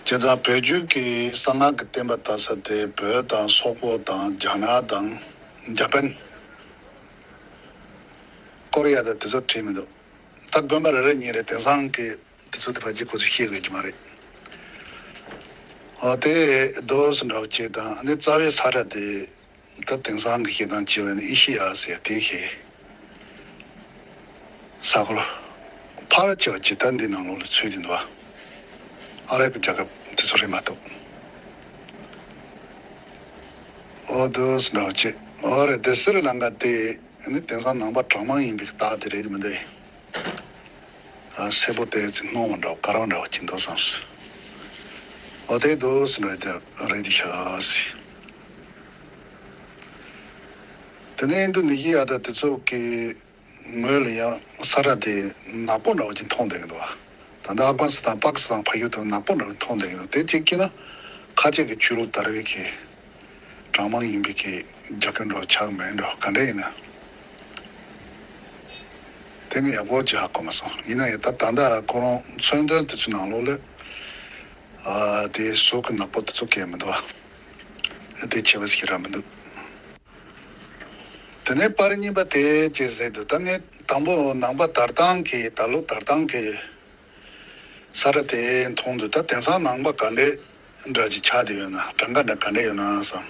བྱས་ཙང་བོད་བརྒྱུད་ཀྱི་གསང་སྔགས་ཀྱི་བསྟན་པ་དར་ས་དེ་བོད་དང་སོག་པོ་དང་རྒྱ་ནག་དང་འཇར་པན། ཀོ་རི་ཡ་དང་དེ་ཚོ་བྲིས་མི་འདུག་ད་དགོན་པ་རེ་རེ་གཉིས་རེ་དེང་སང་གི་དེ་ཚོ་དེ་ཕལ་ཆེར་ཁོ་ཚོས་ཤེས་དགོས་ཀྱི་མ་རེད། འོ་དེ་རྡོ་སུ་འདྲ་བ་བྱས་དང་། ཨ་ནི་རྩ་བའི་ས་ཁྲ་དེ་ད་དེང་སང་གི་བཤད་སྟངས་བྱས་པ་ཡིན་ན་ཨེ་ཤེ་ཡ་ཟེར་དེ་ཞིག་ས་ཁུལ་ཕལ་ཆེ་བ་ཇི་ལྟར་འདི་ནང་ལོགས་ལ་ཚུད་དེ་འདུག་ཨ་རི་གི་རྒྱལ་ཁབ་དེ་ཚོ་རེད་མ་གཏོགས། འོ་དེ་འདྲ་བ་ཅིག་འོ་རེད། དེ་སི་རི་ལང་ཀ་དེ་ནི་དེང་སང་ནང་པ་གྲངས་མང་ཡིན་པའི་རྟགས་དེ་རེད་མི་འདུག་ཨ་སེར་པོ་དེ་ཚོ་སྣང་བ་འདྲ་བ་དཀར་བ་འདྲ་བ་ཅིག་འདུག་བསམ་སོང་། འོ་དེ་འདུག་སེ་རེད་དེ་རེད་དེ་ཤག་ཟེར། དེ་ནས་ཨིན་དོ་ནི་ཞི་ཡ་དང་དེ་ཚོ་གི་ངོས་ལ་ཡང་ས་ཁྲ་དེ་ནག་པོ་འདྲ་བོ་ཅིག་མཐོང་བསྡད་ཀྱི་འདུག་བ། ད་ལྟ་ཨབ་གྷ་ནི་སི་ཐན་པ་ཀི་སི་ཐན་ཕ་གི་དང་ནག་པོ་འདྲ་བོ་མཐོང་བསྡད་ཀྱི་འདུག་དེ་གཅིག་བྱས་ན་ཁ་ཆེ་གི་ཆོས་ལུགས་དར་བའི་གི་གྲངས་མང་ཡིན་པའི་གི་རྒྱ་ཁྱོན་འདྲ་བོ་ཆགས་མེད་འགྲོ། ག་འདྲ་ཡིན་ན་དེ་ངས་ཡག་པོ་ཅིག་ཧ་གོ་མ་སོང་། ཡིན་ན་ཡང་ད་ད་ལྟ་ཁོ་རང་མཚོན་དོན་དེ་ཚོའི་ནང་ལོགས་ལ་ཨ་དེ་ཟུར་གི་ནག་པོ་དེ་ཚོ་གས་མི་འདུག་བ། དེ་ཆེ་བ་ཞིག་རག་མི་འདུག་དེ་ནས་པར་རྙིང་པ་དེ་ཅེས་ཟེར་དུས། ད་ངས་དང་པོ་ནང་པ་དར་སྟངས་ཀྱི་ད་ལོ་དར་སྟངས་ཀྱི་ས་ཁྲ་དེ་མཐོང་དུས། ད་དེང་སང་ནང་པ་ག་འདྲའི་འདྲ་ཅིག་ཆགས་བསྡད་ཡོད་ན། གྲངས་ཀ་འདྲ་ག་འདྲ་ཡོད་ན་བསམ།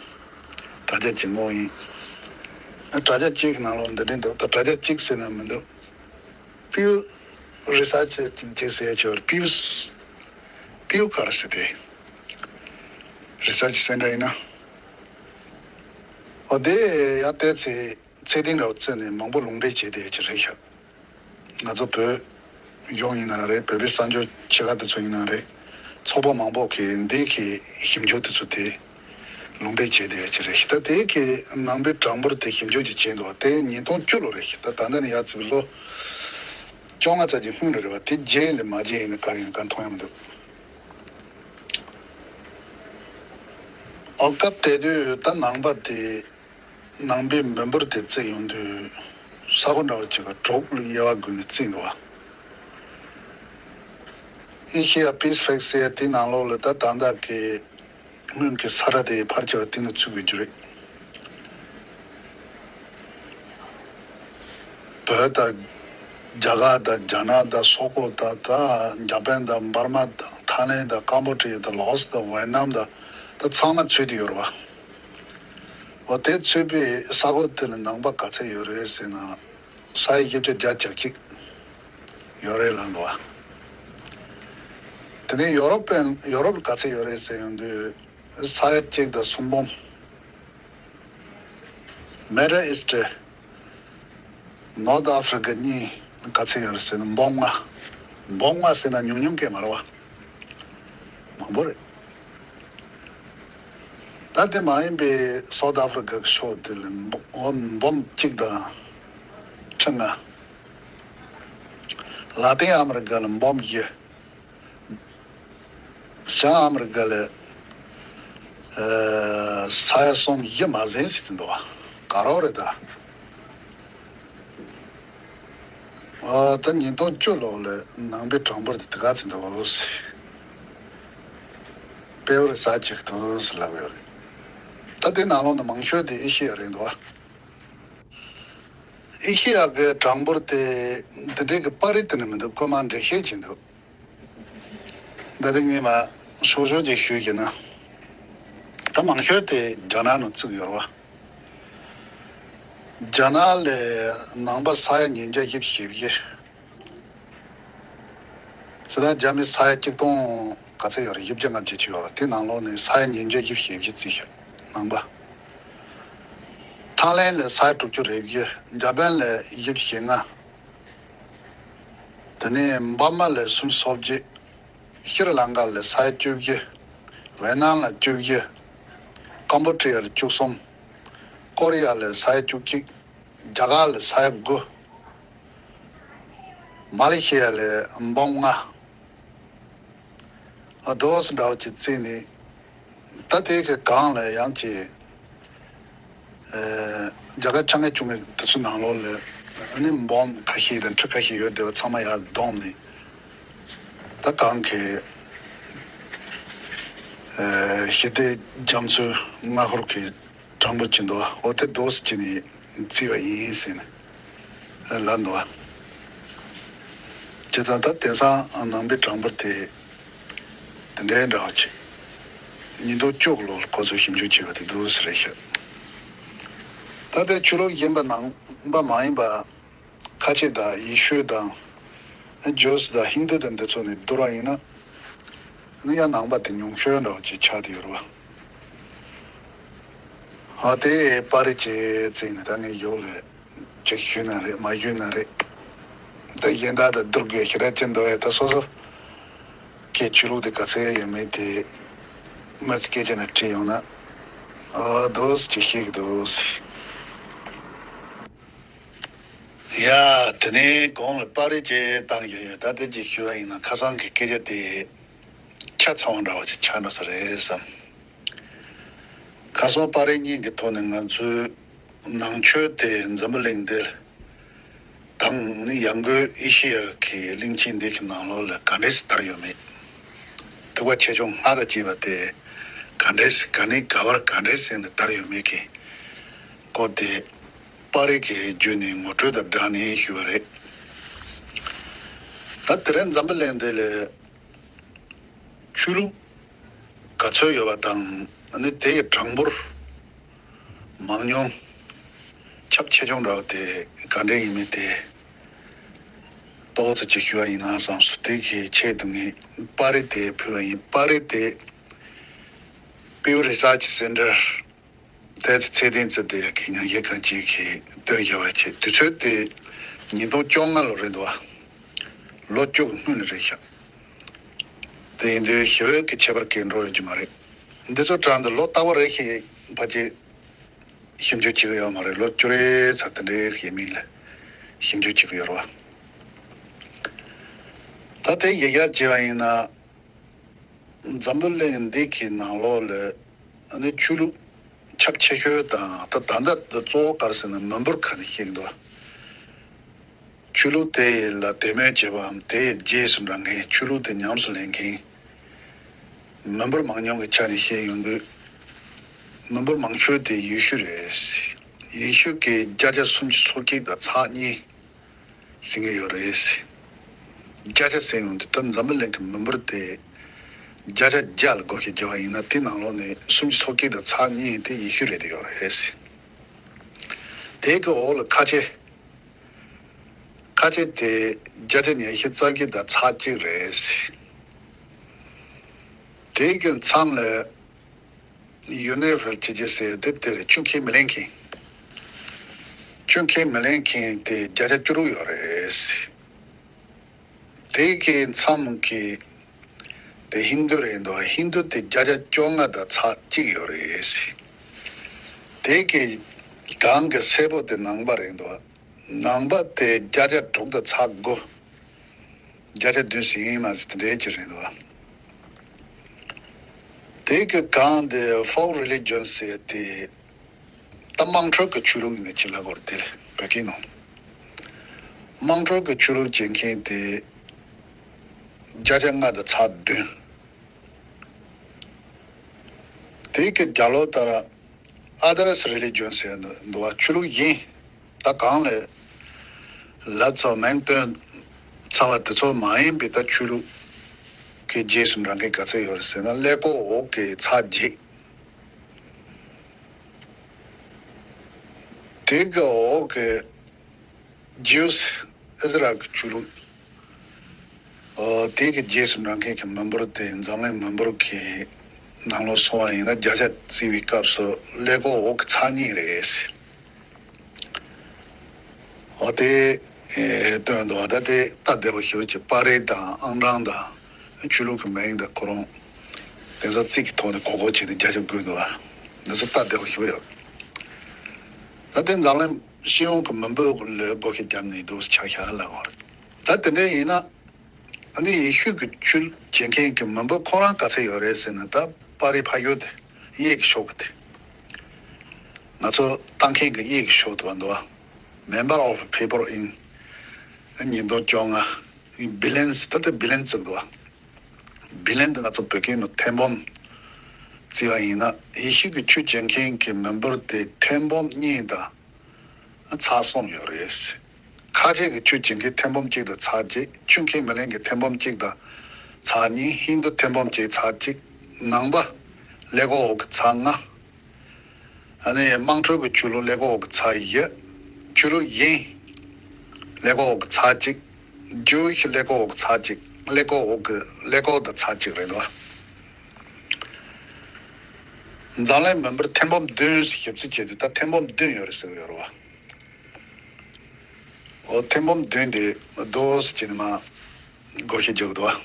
དྲ་རྒྱ་གཅིག་བསྔོགས་ཡིན། ཨ་དྲ་རྒྱ་གཅིག་གི་ནང་ལོགས་འདི་འདྲ་འདུག་ད་དྲ་རྒྱ་གཅིག་ཟེར་ན་མི་འདུག Pew Research Center ཟེར་ཡ་ཅིག་ཡོད་རེད། Pew Pew ག་རེ་ཟེར་དེ། Research Center ཡིན་ན། འོ་དེ་ཡར་བལྟས་ཚེ་ཚད་ལྡན་འདྲ་བོ་བརྩིས་ནས་མང་པོ་ལུང་འདྲེན་བྱས་བསྡད་ཡ་ཅིག་རེད་ཤག་ང་ཚོ་བོད་གཞུང་ཡིན་ན་རེད། བོད་པའི་གསར་འགྱུར་ཆེ་ཁག་དེ་ཚོ་ཡིན་ན་རེད། ཚོགས་པ་མང་པོ་གིས་འདི་གི་ཞིབ་འཇུག་དེ་ཚོ་དེ་ལུང་འདྲེན་བྱས་བསྡད་ཡ་ཅིག་རེད་ཤག་ད་དེ་གི་ནང་པའི་གྲངས་འབོར་དེ་ཞིབ་འཇུག་ཅིག་བྱས་འདུག་དེ་ཉིས་སྟོང་བཅུ་ལོ་རེད་ཤག་ད་ད་ལྟ་ནས་ཡར་བརྩིས་པའི་ལོ་བཅོ་ལྔ་ཙམ་གྱི་སྔོན་ལ་རེད་བ། དེ་རྗེས་ལ་མ་བརྗེད་ཡིན་ན་ག་རེ་ཡིན་ག་མཐོང་ཡ་མི་འདུག་ཨོ་སྐབས་དེ་དུས་ད་ནང་པ་དེ་ ནང་པའི་མི་འབོར་དེ་བརྩིས་ཡོང་དུས་ས་གོ་འདྲ་བོ་ཅིག་ག་གྲོགས་ལ་དབྱེ་བ་བགོས་ནས་བརྩིས་འདུག་བ། ཨེ་ཤེ་ཡ་པི་སི་ཕིག་ཟེར་དེའི་ནང་ལོགས་ལ་ད་ད་ལྟ་གི་སྔོན་གྱི་ས་ར་དེ་ཕལ་ཆེ་བ་དེ་ནས་ཚུད་དགོས་རྒྱུ་རེད། བོད་དང་། རྒྱ་གར་དང་། རྒྱ་ནག་དང་། སོག་པོ་དང་། ད་འཇར་པན་དང་། འབར་མ་དང་། ཐའི་ལེན་དང་། ཀམ་པོ་ཌི་ཡ་དང་། ལའོ་སི་དང་། ཝེ་ནམ་དང་། ད་ཚང་མ་ཚུད་དེ་ཡོད་རེད་བ། འོ་དེ་ཚུད་པའི་ས་གོ་དེ་ལ་ནང་པ་ག་ཚད་ཡོད་རེད་ཟེར་ན། ས་ཡ་བཞི་བཅུ་གྱ་གཅིག་ཡོད་རེད་ལབ་འདུག་བ། དེ་ནས་ཡོ་རོབ་པའི་ཡོ་རོབ་ལ་ག་ཚད་ཡོད་རེད་ཟེར་ཡོང་དུས། ས་ཡ་གཅིག་དང་སུམ་འབུམ། མེ་ཌལ་ཨིསི་ཊི། ནོར་ཐ་ཨ་ཕི་རི་ཀ་གཉིས་ག་ཚད་ཡོད་རེད་ཟེར་ན་འབུམ་ལྔ། འབུམ་ལྔ་ཟེར་ན་ཉུང་ཉུང་སྐད་མ་རེད་བ། མང་པོ་རེད། ད་དེ་མ་ཡིན་པའི་སའུ་ཐ་ཨ་ཕི་རི་ཀ་གི་ཕྱོགས་དེ་ལ་འབུམ་འབུམ་གཅིག་དང་ཁྲི་ལྔ། ལ་ཏིན་ཨ་མི་རི་ཀ་ལ་འབུམ་བཞི། བྱང་ཨ་མི་རི་ཀ་ལ་ཨ་ས་ཡ་གསུམ་བཞི་མ་ཟིན་ཟེར་གྱི་འདུག་བ། ག་རེ་རེད་ད། ཨ་ད་ཉིས་སྟོང་བཅུ་ལོ་ལ་ནང་པའི་གྲངས་འབོར་དེ་དེ་ག་ཚོད་འདུག་ཟེར། དཔེ་བོར་ས་གཅིག་ཏུ་ཟེར་ལབ་ཡོད་རེད། ད་དེ་ནང་ལོགས་ནས་མང་ཤོས་དེ་ཨེ་ཤེ་ཡ་རེད་འདུག་བ། ཨེ་ཤེ་ཡ་གི་གྲངས་འབོར་དེ་འདི་འདྲའི་གི་པར་རིས་དེ་ནས་མི་འདུག་རྐུན་མ་འགྲེལ་བཤད་བྱེད་འདུག་ད་ལྟ་ངས་མ་ཤོག་ཤོག་ཅིག་ཞུས་ཀྱི་ན། ད་མང་ཤོས་དེ་རྒྱ་ནག་ནང་བཙུགས་ཡོད་རེད་བ། རྒྱ་ནག་ལ་ནང་པ་ས་ཡ་ཉིས་བརྒྱ་བཞི་བཅུ་ཞེ་བཞི། ཟེར་ན་རྒྱ་མི་ས་ཡ་གཅིག་སྟོང་ག་ཚད་ཡོད་རེད། བཞི་བརྒྱ་ལྔ་བཅུ་ཅིག་ཡོད་རེད། དེ་ནང་ལོགས་ནས་ས་ཡ་ཉིས་བརྒྱ་བཞི་བཅུ་ཞེ་བཞི་བརྩིས་ཤག་ནང་པ། ཐའི་ལེན་ལ་ས་ཡ་དྲུག་ཅུ་རེ་བཞི། འཇར་པན་ལ་བཞི་བཅུ་ཞེ་ལྔ། དེ་ནས་འབར་མ་ལ་སུམ་ཅུ་སོ་བརྒྱད། ཤྲི་ལང་ཀ་ལ་ས་ཡ་བཅུ་བཞི། ཝེ་ནམ་ལ་བཅུ་བཞི། ཀམ་པོ་ཌི་ཡ་ལ་བཅུ་གསུམ། ཀོ་རི་ཡ་ལ་ས་ཡ་བཅུ་གཅིག་རྒྱ་གར་ལ་ས་ཡ་དགུ། མ་ལེ་ཤི་ཡ་ལ་འབུམ་ལྔ། ཨ་དོ་སི་འདྲ་བོ་ཅིག་བརྩིས་ནས། ད་དེ་གི་སྒང་ལ་ཡང་ཅིག་ཨ་རྒྱ་གར་ཆ་ངེས་བཅུ་ངེས་དེ་ཚོ་ནང་ལོགས་ལ་ཨ་ནི་འབུམ་ཁ་ཤས་དང་ཁྲི་ཁ་ཤས་ཡོད་བསྡད་པ་ཚང་མ་ཡར་བསྡོམས་ནས། ད་གང་གི་ཨ་ཞི་བདེ་རྒྱ་མཚོའི་མངའ་འཁོར་གྱི་གྲངས་འབོར་གྱི་འདུག་འོ་དེ་འདུག་སེ་བྱས་ནས་བརྩིས་པ་ཡིན་ཟེར་ནས་ལབ་འདུག་བྱས་ཙང་ད་དེང་སང་ནང་པའི་གྲངས་འབོར་དེ་དེ་འདྲའི་འདྲ་བ་ཅིག་ཉིས་སྟོང་བཅུ་ལོར་ཁོ་ཚོས་ཞིབ་འཇུག་བྱས་པ་དེ་འདུག་སེ་རེད་ཤག་ད་ལྟའི་ཆོས་ལུགས་གཞན་པ་ནང་པ་མ་ཡིན་པ། ཁ་ཆེ་དང་ཡེ་ཤུ་དང་། ཇོས་དང་ཧིན་དུ་དང་འདི་ཚོ་ནས་བསྡུར་བ་ཡིན་ན། ཡང་ནང་པ་དེ་ཉུང་ཤོས་འདྲ་བོ་ཅིག་ཆགས་བསྡད་ཡོད་རེད་བ། ཨ་དེ་པར་རིས་ཅིག་བརྩིས་ནས་ད་ངས་ཡོག་ལ་ཅིག་ཞུས་ན་རེད་མ་ཞུས་ན་རེད། ད་གཞན་དག་དང་བསྡུར་དགོས་ཞེ་དྲག་ཅི་འདུག་བས་ད་སོ་སོ་གི་ཆོས་ལུགས་དེ་ག་ཚད་ཡོད་མེད་དེ་མི་གི་སྐད་ཆ་ནས་དྲིས་ཡོང་ན། ཨ་འདུག་སེ་ཅིག་ཤེས་ཀྱི་འདུག་ཟེར། ཡ། དེ་ནས་གོང་ལ་པར་རིས་ཅིག་བཏང་ཡོད་ཡོད། ད་དེ་ཅིག་ཞུ་བ་ཡིན་ན་ཁ་སང་གི་སྐད་ཆ་དེ་ཆ་ཚང་བ་འདྲ་བ་ཅིག་ཆགས་འགྲོ་ས་རེད་བསམ། ཁ་སང་པར་རིས་གཉིས་ཀྱི་ཐོག་ནས་ང་ཚོའི་ནང་ཆོས་དེ་འཛམ་བུ་གླིང་འདིར་དང་ནི་ཡང་སྒོས་ཨེ་ཤེ་ཡ་གི་གླིང་ཆེན་འདི་གི་ནང་ལོགས་ལ་ག་འདྲས་སེ་དར་ཡོད་མེད། ཐེག་པ་ཆེ་ཆུང་སྔགས་དང་བཅས་པ་དེ་ག་འདྲས་སེ་ག་ནས་ག་བར་ག་འདྲས་སེ་ནས་དར་ཡོད་མེད་ཀྱི་སྐོར་དེ། པར་རིས་ཀྱི་བརྒྱུད་ནས་ངོ་སྤྲོད་དང་སྦྲགས་ནས་ཞུས་པ་རེད། ད་དེ་རིང་འཛམ་བུ་གླིང་འདི་ལ་ཆོས་ལུགས་ག་ཚོད་ཡོད་པ་དང་ནི་དེ་ཡི་གྲངས་འབོར་མང་ཉུང་ཁྱབ་ཆེ་ཆུང་འདྲ་བ་དེ་ག་འདྲ་ཡིན་མིན་དེ་ཏོག་ཙམ་ཅིག་ཞུ་བ་ཡིན་ན་བསམ་སོང་། དེ་གི་ཆེད་དུ་ངས་པར་རིས་དེ་ཕུལ་བ་ཡིན། པར་རིས་དེ་Pew Research Center ཏོག་ཙམ་ཚད་ལྡན་བརྩི་དེ་ཡ་གི་སྙན་ཞུ་གང་ཅིག་གིས་བཏོན་བཞག་པ་བྱས། དུས་ཚོད་དེ་ཉིས་སྟོང་བཅོ་ལྔ་ལོ་རེད་འདུག་བ། ལོ་བཅུ་སྔོན་ལ་རེད་ཤག་དེ་ཡིན་དུས་ཞི་བའི་གི་ཁྱད་པར་གས་འགྲོ་ཡོད་ཀྱི་མ་རེད། འདི་ཚོ་དྲངས་ཏེ་ལོ་རྟག་པ་རེ་ཞིག་ཕལ་ཆེར་ཞིབ་འཇུག་བྱེད་ཀྱི་ཡོད་མ་རེད། ལོ་བཅུ་རེ་ཙམ་དེ་འདྲའི་གི་མིང་ལ་ཞིབ་འཇུག་བྱེད་ཀྱི་ཡོད་རེད་བ། ད་དེ་ཡི་གེ་བྱས་པ་ཡིན་ན། འཛམ་བུ་གླིང་འདི་གི་ནང་ལོགས་ལ་ཨ་ནི་ཆོས་ལུགས་ ཁྱབ་ཆེ་ཤོས་དང་ད་ད་ལྟ་གཙོ་བོ་ག་རེ་ཟེར་ན་མི་འབོར་ཁ་ནས་བཤད་ཀྱི་འདུག་ཆོས་ལུགས་དེ་ལ་དད་མོས་བྱེད་པའམ་དེའི་རྗེས་སུ་འབྲང་མཁན། ཆོས་ལུགས་དེ་ཉམས་སུ་ལེན་མཁན། མི་འབོར་མང་ཉུང་གི་ཆ་ནས་བཤད་ཡོང་དུས། མི་འབོར་མང་ཤོས་དེ་ཡེ་ཤུ་རེད། ཡེ་ཤུ་གི་བརྒྱ་ཆ་སུམ་ཅུ་སོ་གཅིག་དང་ཚེག་གཉིས་ཟིན་གྱི་ཡོད་རེད། བརྒྱ་ཆ་ཟིན་ཡོང་དུས་ད་འཛམ་བུ་གླིང་གི་མི་འབོར་དེ་བརྒྱ་ཆ་བརྒྱ་ལ་བགོ་བཤའ་བརྒྱབ་པ་ཡིན་ན། དེ་ནང་ལོགས་ནས་སུམ་ཅུ་སོ་གཅིག་དང་ཚེག་གཉིས་དེ་ཡེ་ཤུ་རེད་ཡོད་རེད། དེ་གི་འོག་ལ་ཁ་ཆེ། ཁ་ཆེ་དེ་བརྒྱ་ཆ་ཉི་ཤུ་རྩ་བརྒྱད་དང་ཚེག་གཅིག་རེད། དེ་གི་མཚམས་ལ་ཡུ་ནི་ཕེལ་ཅི་ཅི་ཟེར་དེ་དེ་རེད། ཆུ་ཁས་མི་ལེན་མཁན། ཆུ་ཁས་མི་ལེན་མཁན་དེ་བརྒྱ་ཆ་བཅུ་དྲུག་ཡོད་རེད། དེ་གི་མཚམས་ཀྱི་དེ་ཧིན་དུ་རེད་འདུག་ཧིན་དུ་དེ་བརྒྱ་ཆ་བཅོ་ལྔ་དང་ཚེག་གཅིག་ཡོད་རེད། དེ་གི་གང་གི་སེར་པོ་དེ་ནང་པ་རེད་འདུག་ནང་པ་དེ་བརྒྱ་ཆ་དྲུག་དང་ཚེག་དགུ། བརྒྱ་ཆ་བདུན་ཟིན་ཡིན་མ་ཟིན་དེ་འདྲའི་ཅིག་རེད་འདུག་དེ་གི་གང་དེ་ཕོག་རི་ལི་ཇོན་ཟེར་དེ། ད་དམངས་ཁྲོད་ཀྱི་ཆོས་ལུགས་ཡིན་ན་ཅི་ལ་གོ་རེད། དེ་ལ་བོད་སྐད་ནང་དམངས་ཁྲོད་ཀྱི་ཆོས་ལུགས་བྱེད་མཁན་དེ་བརྒྱ་ཆ་ལྔ་དང་ཚེག་བདུན། དེ་གི་རྒྱ་ལོ་ལྟར་ཨ་དར་སི་རི་ལི་ཇོན་ཟེར་འདུག་བ། ཆོས་ལུགས་གཞན། ད་གང་ལ་ལབ་ཚར་མིང་བཏོན་ཚར་བ་དེ་ཚོ་མ་ཡིན་པའི་ད་ཆོས་ལུགས་ཀྱི་རྗེས་སུ་འབྲང་མཁན་ག་ཚད་ཡོད་རེད་ཟེར་ན། ཀླད་ཀོར་འོག་གི་ཚེག་བརྒྱད། དེ་གི་འོག་གི་ཇིའུ་སི། ཨི་ཟི་རལ་གྱི་ཆོས་ལུགས། ཨོ། དེ་གི་རྗེས་སུ་འབྲང་མཁན་གྱི་མི་འབོར་དེ་འཛམ་གླིང་མི་འབོར་གྱི་ནང་ལོགས་སོང་བ་ཡིན་ན། བརྒྱ་ཆ་བརྩི་བའི་སྐབས་སུ་ཀླད་ཀོར་འོག་གི་ཚེག་གཉིས་རེད། ཨོ། དེ་ཨེ་སྟོན་འདུག་ད་དེ་སྟབས་བདེ་པོ་ཞེ་པོ་ཅིག་པར་རིས་དང་ཨང་གྲངས་དང་ཆོས་ལུགས་ཀྱི་མིང་དང་ཁོ་རང་དེང་སང་ཚིག་གི་ཐོག་ནས་གོ་གོ་བྱས་ཏེ་རྒྱ་ཆེ་བཀོད་འདུག་འདི་ཚོ་སྟབས་བདེ་པོ་ཞེ་པོ་ཡོད། ད་དེ་འཛམ་གླིང་སྤྱི་ཡོངས་ཀྱི་མི་འབོར་ལ་བགོ་བཤའ་བརྒྱབ་ནས་འདུག་ཆ་བཞག་ལ་གོ། ད་དེ་འདྲ་ཡིན་ན། ཨ་ནི་ཡེ་ཤུ་གི་ཆོས་བྱེད་མཁན་གྱི་མི་འབོར་ཁོ་རང་ག་ཚད་ཡོད་རེད་ཟེར་ན། ད་པར་རིས་ཕ་ཡུལ་དེ་གཡས་ཀྱི་ཕྱོགས་ཀྱི་དེ། ང་ཚོ་ལྟ་མཁན་གྱི་གཡས་ཀྱི་ཕྱོགས་དེ་བ་འདུག་བ། Number of people in ཉིས་སྟོང་བཅོ་ལྔ། Billions། ད་ལྟ་billion བརྩིས་འདུག་བ། Billion དེ་ང་ཚོ་བོད་སྐད་ནང་ཐེར་འབུམ་བརྩིས་པ་ཡིན་ན། ཡེ་ཤུ་གི་ཆོས་བྱེད་མཁན་གྱི་མི་འབོར་དེ་ཐེར་འབུམ་གཉིས་དང་ཚེག་གསུམ་ཡོད་རེད། ཁ་ཆེ་གི་ཆོས་བྱེད་མཁན་ཐེར་འབུམ་གཅིག་དང་ཚེག་གཅིག་ཆོས་ཁས་མི་ལེན་མཁན་ཐེར་འབུམ་གཅིག་དང་ཚེག་གཉིས། ཧིན་དུ་ཐེར་འབུམ་གཅིག་ཚེག་གཅིག་ནང་པ་ཀླད་ཀོར་འོག་གི་ཚེག་ལྔ། ཨ་ནི་དམངས་ཁྲོད་ཀྱི་ཆོས་ལུགས་ཀླད་ཀོར་འོག་གི་ཚེག་བཞི། ཆོས་ལུགས་གཞན་ཀླད་ཀོར་འོག་གི་ཚེག་གཅིག་ཇུའུ་ཤི་ཀླད་ཀོར་འོག་གི་ཚེག་གཅིག་ཀླད་ཀོར་འོག་གི་ཀླད་ཀོར་དང་ཚེག་གཅིག་རེད་འདུག་འཛམ་གླིང་མི་འབོར་ཐེར་འབུམ་བདུན་ཞིབ་རྩིས་བྱས་དུས་ད་ཐེར་འབུམ་བདུན་ཡོད་རེད་ཟེར་གི་ཡོད་རེད་བ། འོ། ཐེར་འབུམ་བདུན་དེ་རྡོ་སི་ཅི་ནི་མ་བགོ་བཤའ་རྒྱག་འདུག་བ།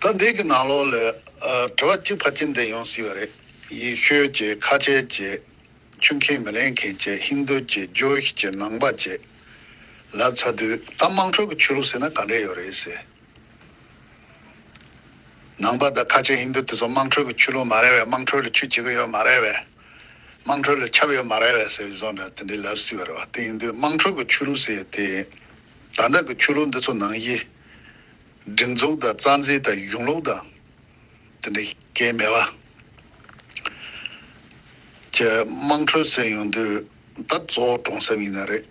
ད་འདི་གི་ནང་ལོགས་ལ་ཨ་དྲི་བ་གཅིག་ཕལ་ཆེར་འདི་ཡོང་སྲིད་པ་རེད། ཡེ་ཤུ་བྱས། ཁ་ཆེ་བྱས། ཆོས་ཁས་མི་ལེན་མཁན་བྱས། ཧིན་དུ་བྱས། ཇུའུ་ཤི་བྱས། ནང་པ་བྱས་ལབ་ཚར་དུས། ད་དམངས་ཁྲོད་ཀྱི་ཆོས་ལུགས་ཟེར་ན་ག་འདྲས་ཡོད་རེད་ཟེར། ནང་པ་དང་ཁ་ཆེ་ཧིན་དུ་དེ་ཚོ་དམངས་ཁྲོད་ཀྱི་ཆོས་ལུགས་མ་རེད་པས། དམངས་ཁྲོད་ལ་ཆོས་བྱེད་ཀྱི་ཡོད་མ་རེད་པས། དམངས་ཁྲོད་ལ་ཆབ་ཡོད་མ་རེད་པས་ཟེར་བའི་བཟོ་འདྲ་དེ་འདྲའི་ལབ་སྲིད་པ་རེད་བ། དེ་ཡིན་དུས་དམངས་ཁྲོད་ཀྱི་ཆོས་ལུགས་ཟེར་ཡས་དེ། ད་ལྟ་གི་ཆོས་ལུགས་འདི་ཚོ་ནང་བཞིན་སྒྲིག་འཛུགས་དང་རྩ་འཛིན་དང་གཞུང་ལུགས་དང་དེ་འདྲའི་གལ་མེད་པ། ཀྱི་དམངས་ཁྲོད་ཟེར་ཡོང་དུས་ད་གཙོ་བོ་གྲོང་གསེབ་ཡིན་ན་རེད།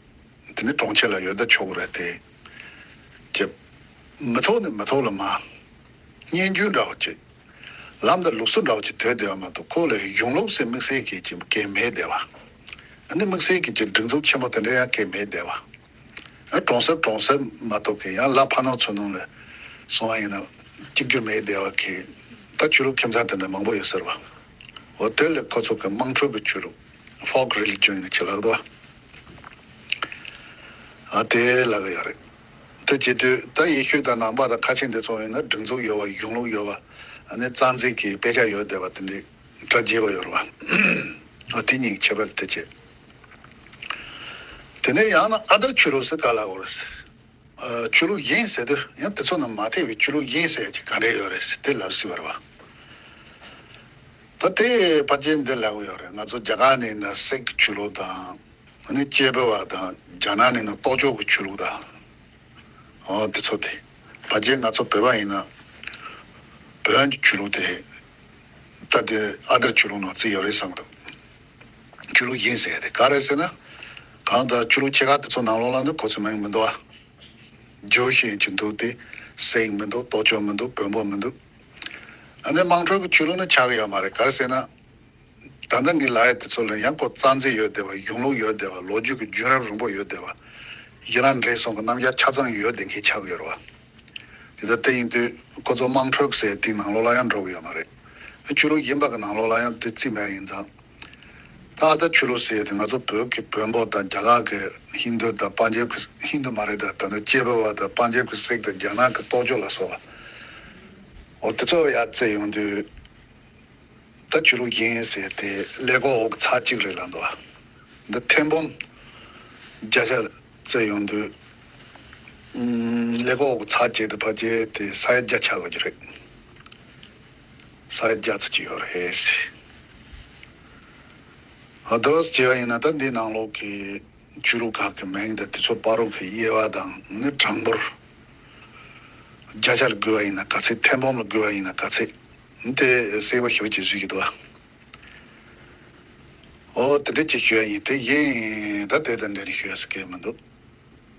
དེ་ནི་གྲོང་ཁྱེར་ལ་ཡོད་ད་ཆོག་གི་རེད་དེ། ཀྱི་མི་ཐོག་ནས་མི་ཐོག་ལ་མ་སྙན་བརྒྱུད་འདྲ་བོ་ཅིག་ལམ་དང་ལུགས་སྲོལ་འདྲ་བོ་ཅིག་དོད་བསྡད་པ་མ་གཏོགས། ཁོ་ལ་གཞུང་ལུགས་ཟེར་དམིགས་བསལ་གྱི་ཅིག་གལ་མེད་བསྡད་པ། ཨ་ནི་དམིགས་བསལ་གྱི་ཅིག་སྒྲིག་འཛུགས་ཆེན་པོ་དེ་འདྲ་ཡང་གལ་མེད་བསྡད་པ། ཨ། གྲོང་གསེབ་གྲོང་གསེབ་མ་གཏོགས་ཀྱི་ཡང་ལ་ཕ་ནོར་ཚོ་ནང་ལ་སོང་བ་ཡིན་ན་གཅིག་གྱུར་མེད་བསྡད་པ་གི། ད་ཆོས་ལུགས་ཁྱིམ་ཚང་དེ་འདྲ་མང་པོ་ཡོད་ཟེར་བ། འོ། དེ་ལས་ཁོ་ཚོ་གི་དམངས་ཁྲོད་ཀྱི་ཆོས་ལུགས། ཕོག་རི་ལི་ཇོན་ཡིན་ན་ཅི་ལབ་འདུག་ཨ། དེ་ལབ་ཀྱི་ཡོད་རེད། དེ་བྱེད་དུས་ད་ཡེ་ཤུ་དང་ནང་པ་དང་ཁ་ཆེ་འདི་ཚོ་ཡིན་ན་སྒྲིག་འཛུགས་ཡོད་པ། གཞུང་ལུགས་ཡོད་པ། ཨ་ནི་རྩ་འཛིན་གྱི་དཔེ་ཆ་ཡོད་བསྡད་པ་དེ་འདྲའི་གྲ་རྒྱས་པ་ཡོད་རེད་བ། འོ། དེ་གཉིས་ཀྱི་ཁྱད་པར་དེ་བྱེད། དེ་ནས་ཡང་ན་ཨ་དར་ཆོས་ལུགས་ཟེར་ག་ལབ་དགོས་རེད། ཨ། ཆོས་ལུགས་གཞན་ཟེར་དུས་ཡང་དེ་ཚོ་ནང་མ་ཐེ་བའི་ཆོས་ལུགས་གཞན་ཟེར་ཡ་ཅིག་ག་འདྲས་ཡོད་རེད་ཟེར་དེ་ལབ་སྲིད་པ་རེད་བ། ད་དེ་ཕལ་ཆེར་འདི་ལབ་གི་ཡོད་རེད། ང་ཚོ་རྒྱ་གར་ནས་ན་སིག་ཆོས་ལུགས་དང་། ཨ་ནི་ཅེ་པེ་བ་དང་། རྒྱ་ནག་ནས་ན་ཏོ་ཅོ་གི་ཆོས་ལུགས་དང་། ཨོ་དེ་ཚོ་དེ་ཕལ་ཆེར་ང་ཚོ་བོད་པ་ཡིན་ན་བོན་གྱི་ཆོས་ལུགས་དེ་ད་དེ་ཨ་དར་ཆོས་ལུགས་ནང་བརྩི་ཡོད་རེད་བསམ་འདུག་ཆོས་ལུགས་ཡིན་ཟེར་ཡ་དེ་ག་རེ་ཟེར་ན། གང་ལྟར་ཆོས་ལུགས་ཆེ་ཁག་དེ་ཚོ་ནང་ལོགས་ལ་ནི་ཁོ་ཚོ་མིང་མི་འདུག་ཨ། ཇོ་ཤིན་གྱི་འདུག་སྟེ། སིག་མི་འདུག་ཏོ་ཅོ་མི་འདུག་བོན་པོ་མི་འདུག་ཨ་ནི་དམངས་ཁྲོད་ཀྱི་ཆོས་ལུགས་ནི་ཆགས་ཀྱི་ཡོད་མ་རེད། ག་རེ་ཟེར་ན། ད་ལྟ་ངས་ལབ་ཡ་དེ་ཚོ་ལ་ཡང་ཁོ་རྩ་འཛིན་ཡོད་བསྡད་པ། གཞུང་ལུགས་ཡོད་བསྡད་པ། ལོ་རྒྱུས་ཀྱི་བརྒྱུད་རིམ་རིང་པོ་ཡོད་བསྡད་པ། ཡི་རང་འདྲེས་སོང་གི་རྣམ་གཞག་ཆ་ཚང་ཡོད་བསྡད་མཁན་ཆགས་ཀྱི་ཡོད་རེད་བ། དེ་ལྟ་དེ་ཡིན་དུས་ཁོ་ཚོ་དམངས་ཁྲོད་ཟེར་དེའི་ནང་ལོགས་ལ་ཡང་འགྲོ་གི་ཡོད་མ་རེད། ཆོས་ལུགས་ཡིན་པ་གི་ནང་ལོགས་ལ་ཡང་དེ་བརྩི་མེད་ཡིན་ཙང་། ད་ཨ་ད་ཆོས་ལུགས་ཟེར་ཡ་དེ་ང་ཚོ་བོད་ཀྱི་བོན་པོ་དང་རྒྱ་གར་གྱི་ཧིན་རྡུ་དང་པན་ཇབ་ཀྱི་ཧིན་རྡུ་མ་རེད། ད་ད་ནི་ཅེ་པེ་བ་དང་པན་ཇབ་ཀྱི་སིག་དང་རྒྱ་ནག་གི་ཏོ་ཅོ་ལ་སོགས་པ། འོ་དེ་ཚོ་ཡར་བརྩིས་ཡོང་དུས། ད་ཆོས་ལུགས་ཡིན་ཟེར་ཏེ་ཀླད་ཀོར་འོག་གི་ཚར་གཅིག་རེད་ལབ་འདུག་འདི་ཐེར་འབུམ་བརྒྱ་ཆ་བརྩིས་ཡོང་དུས། ཀླད་ཀོར་འོག་གི་ཚར་གཅིག་དེ་ཕལ་ཆེར་དེ་ས་ཡ་བརྒྱ་ཆགས་དགོས་ཀྱི་རེད། ས་ཡ་བརྒྱ་ཙམ་ཅིག་ཡོད་རེད་ཟེར། ཨ་དོ་བྱས་པ་ཡིན་ན་ད་འདི་ནང་ལོགས་ཀྱི་ཆོས་ལུགས་ཁག་གི་མིང་དང་དེ་ཚོ་བར་རོ་གི་དབྱེ་བ་དང་ནི་གྲངས་འབོར། བརྒྱ་ཆ་ལ་བགོས་པ་ཡིན་ན་ག་ཚད། ཐེར་འབུམ་ལ་བགོས་པ་ཡིན་ན་ག་ཚད། དེ་གསལ་པོ་ཞེ་པོ་ཅིག་བཟོས་ཀྱི་འདུག་ཨ། ཨོ་དེ་འདྲ་ཅིག་ཞུ་ཡ་ཡིན། དེ་ཡིན་ད་དེ་དང་འབྲེལ་ནས་ཞུ་ཡ་ཟེར་མཁན་མི་འདུག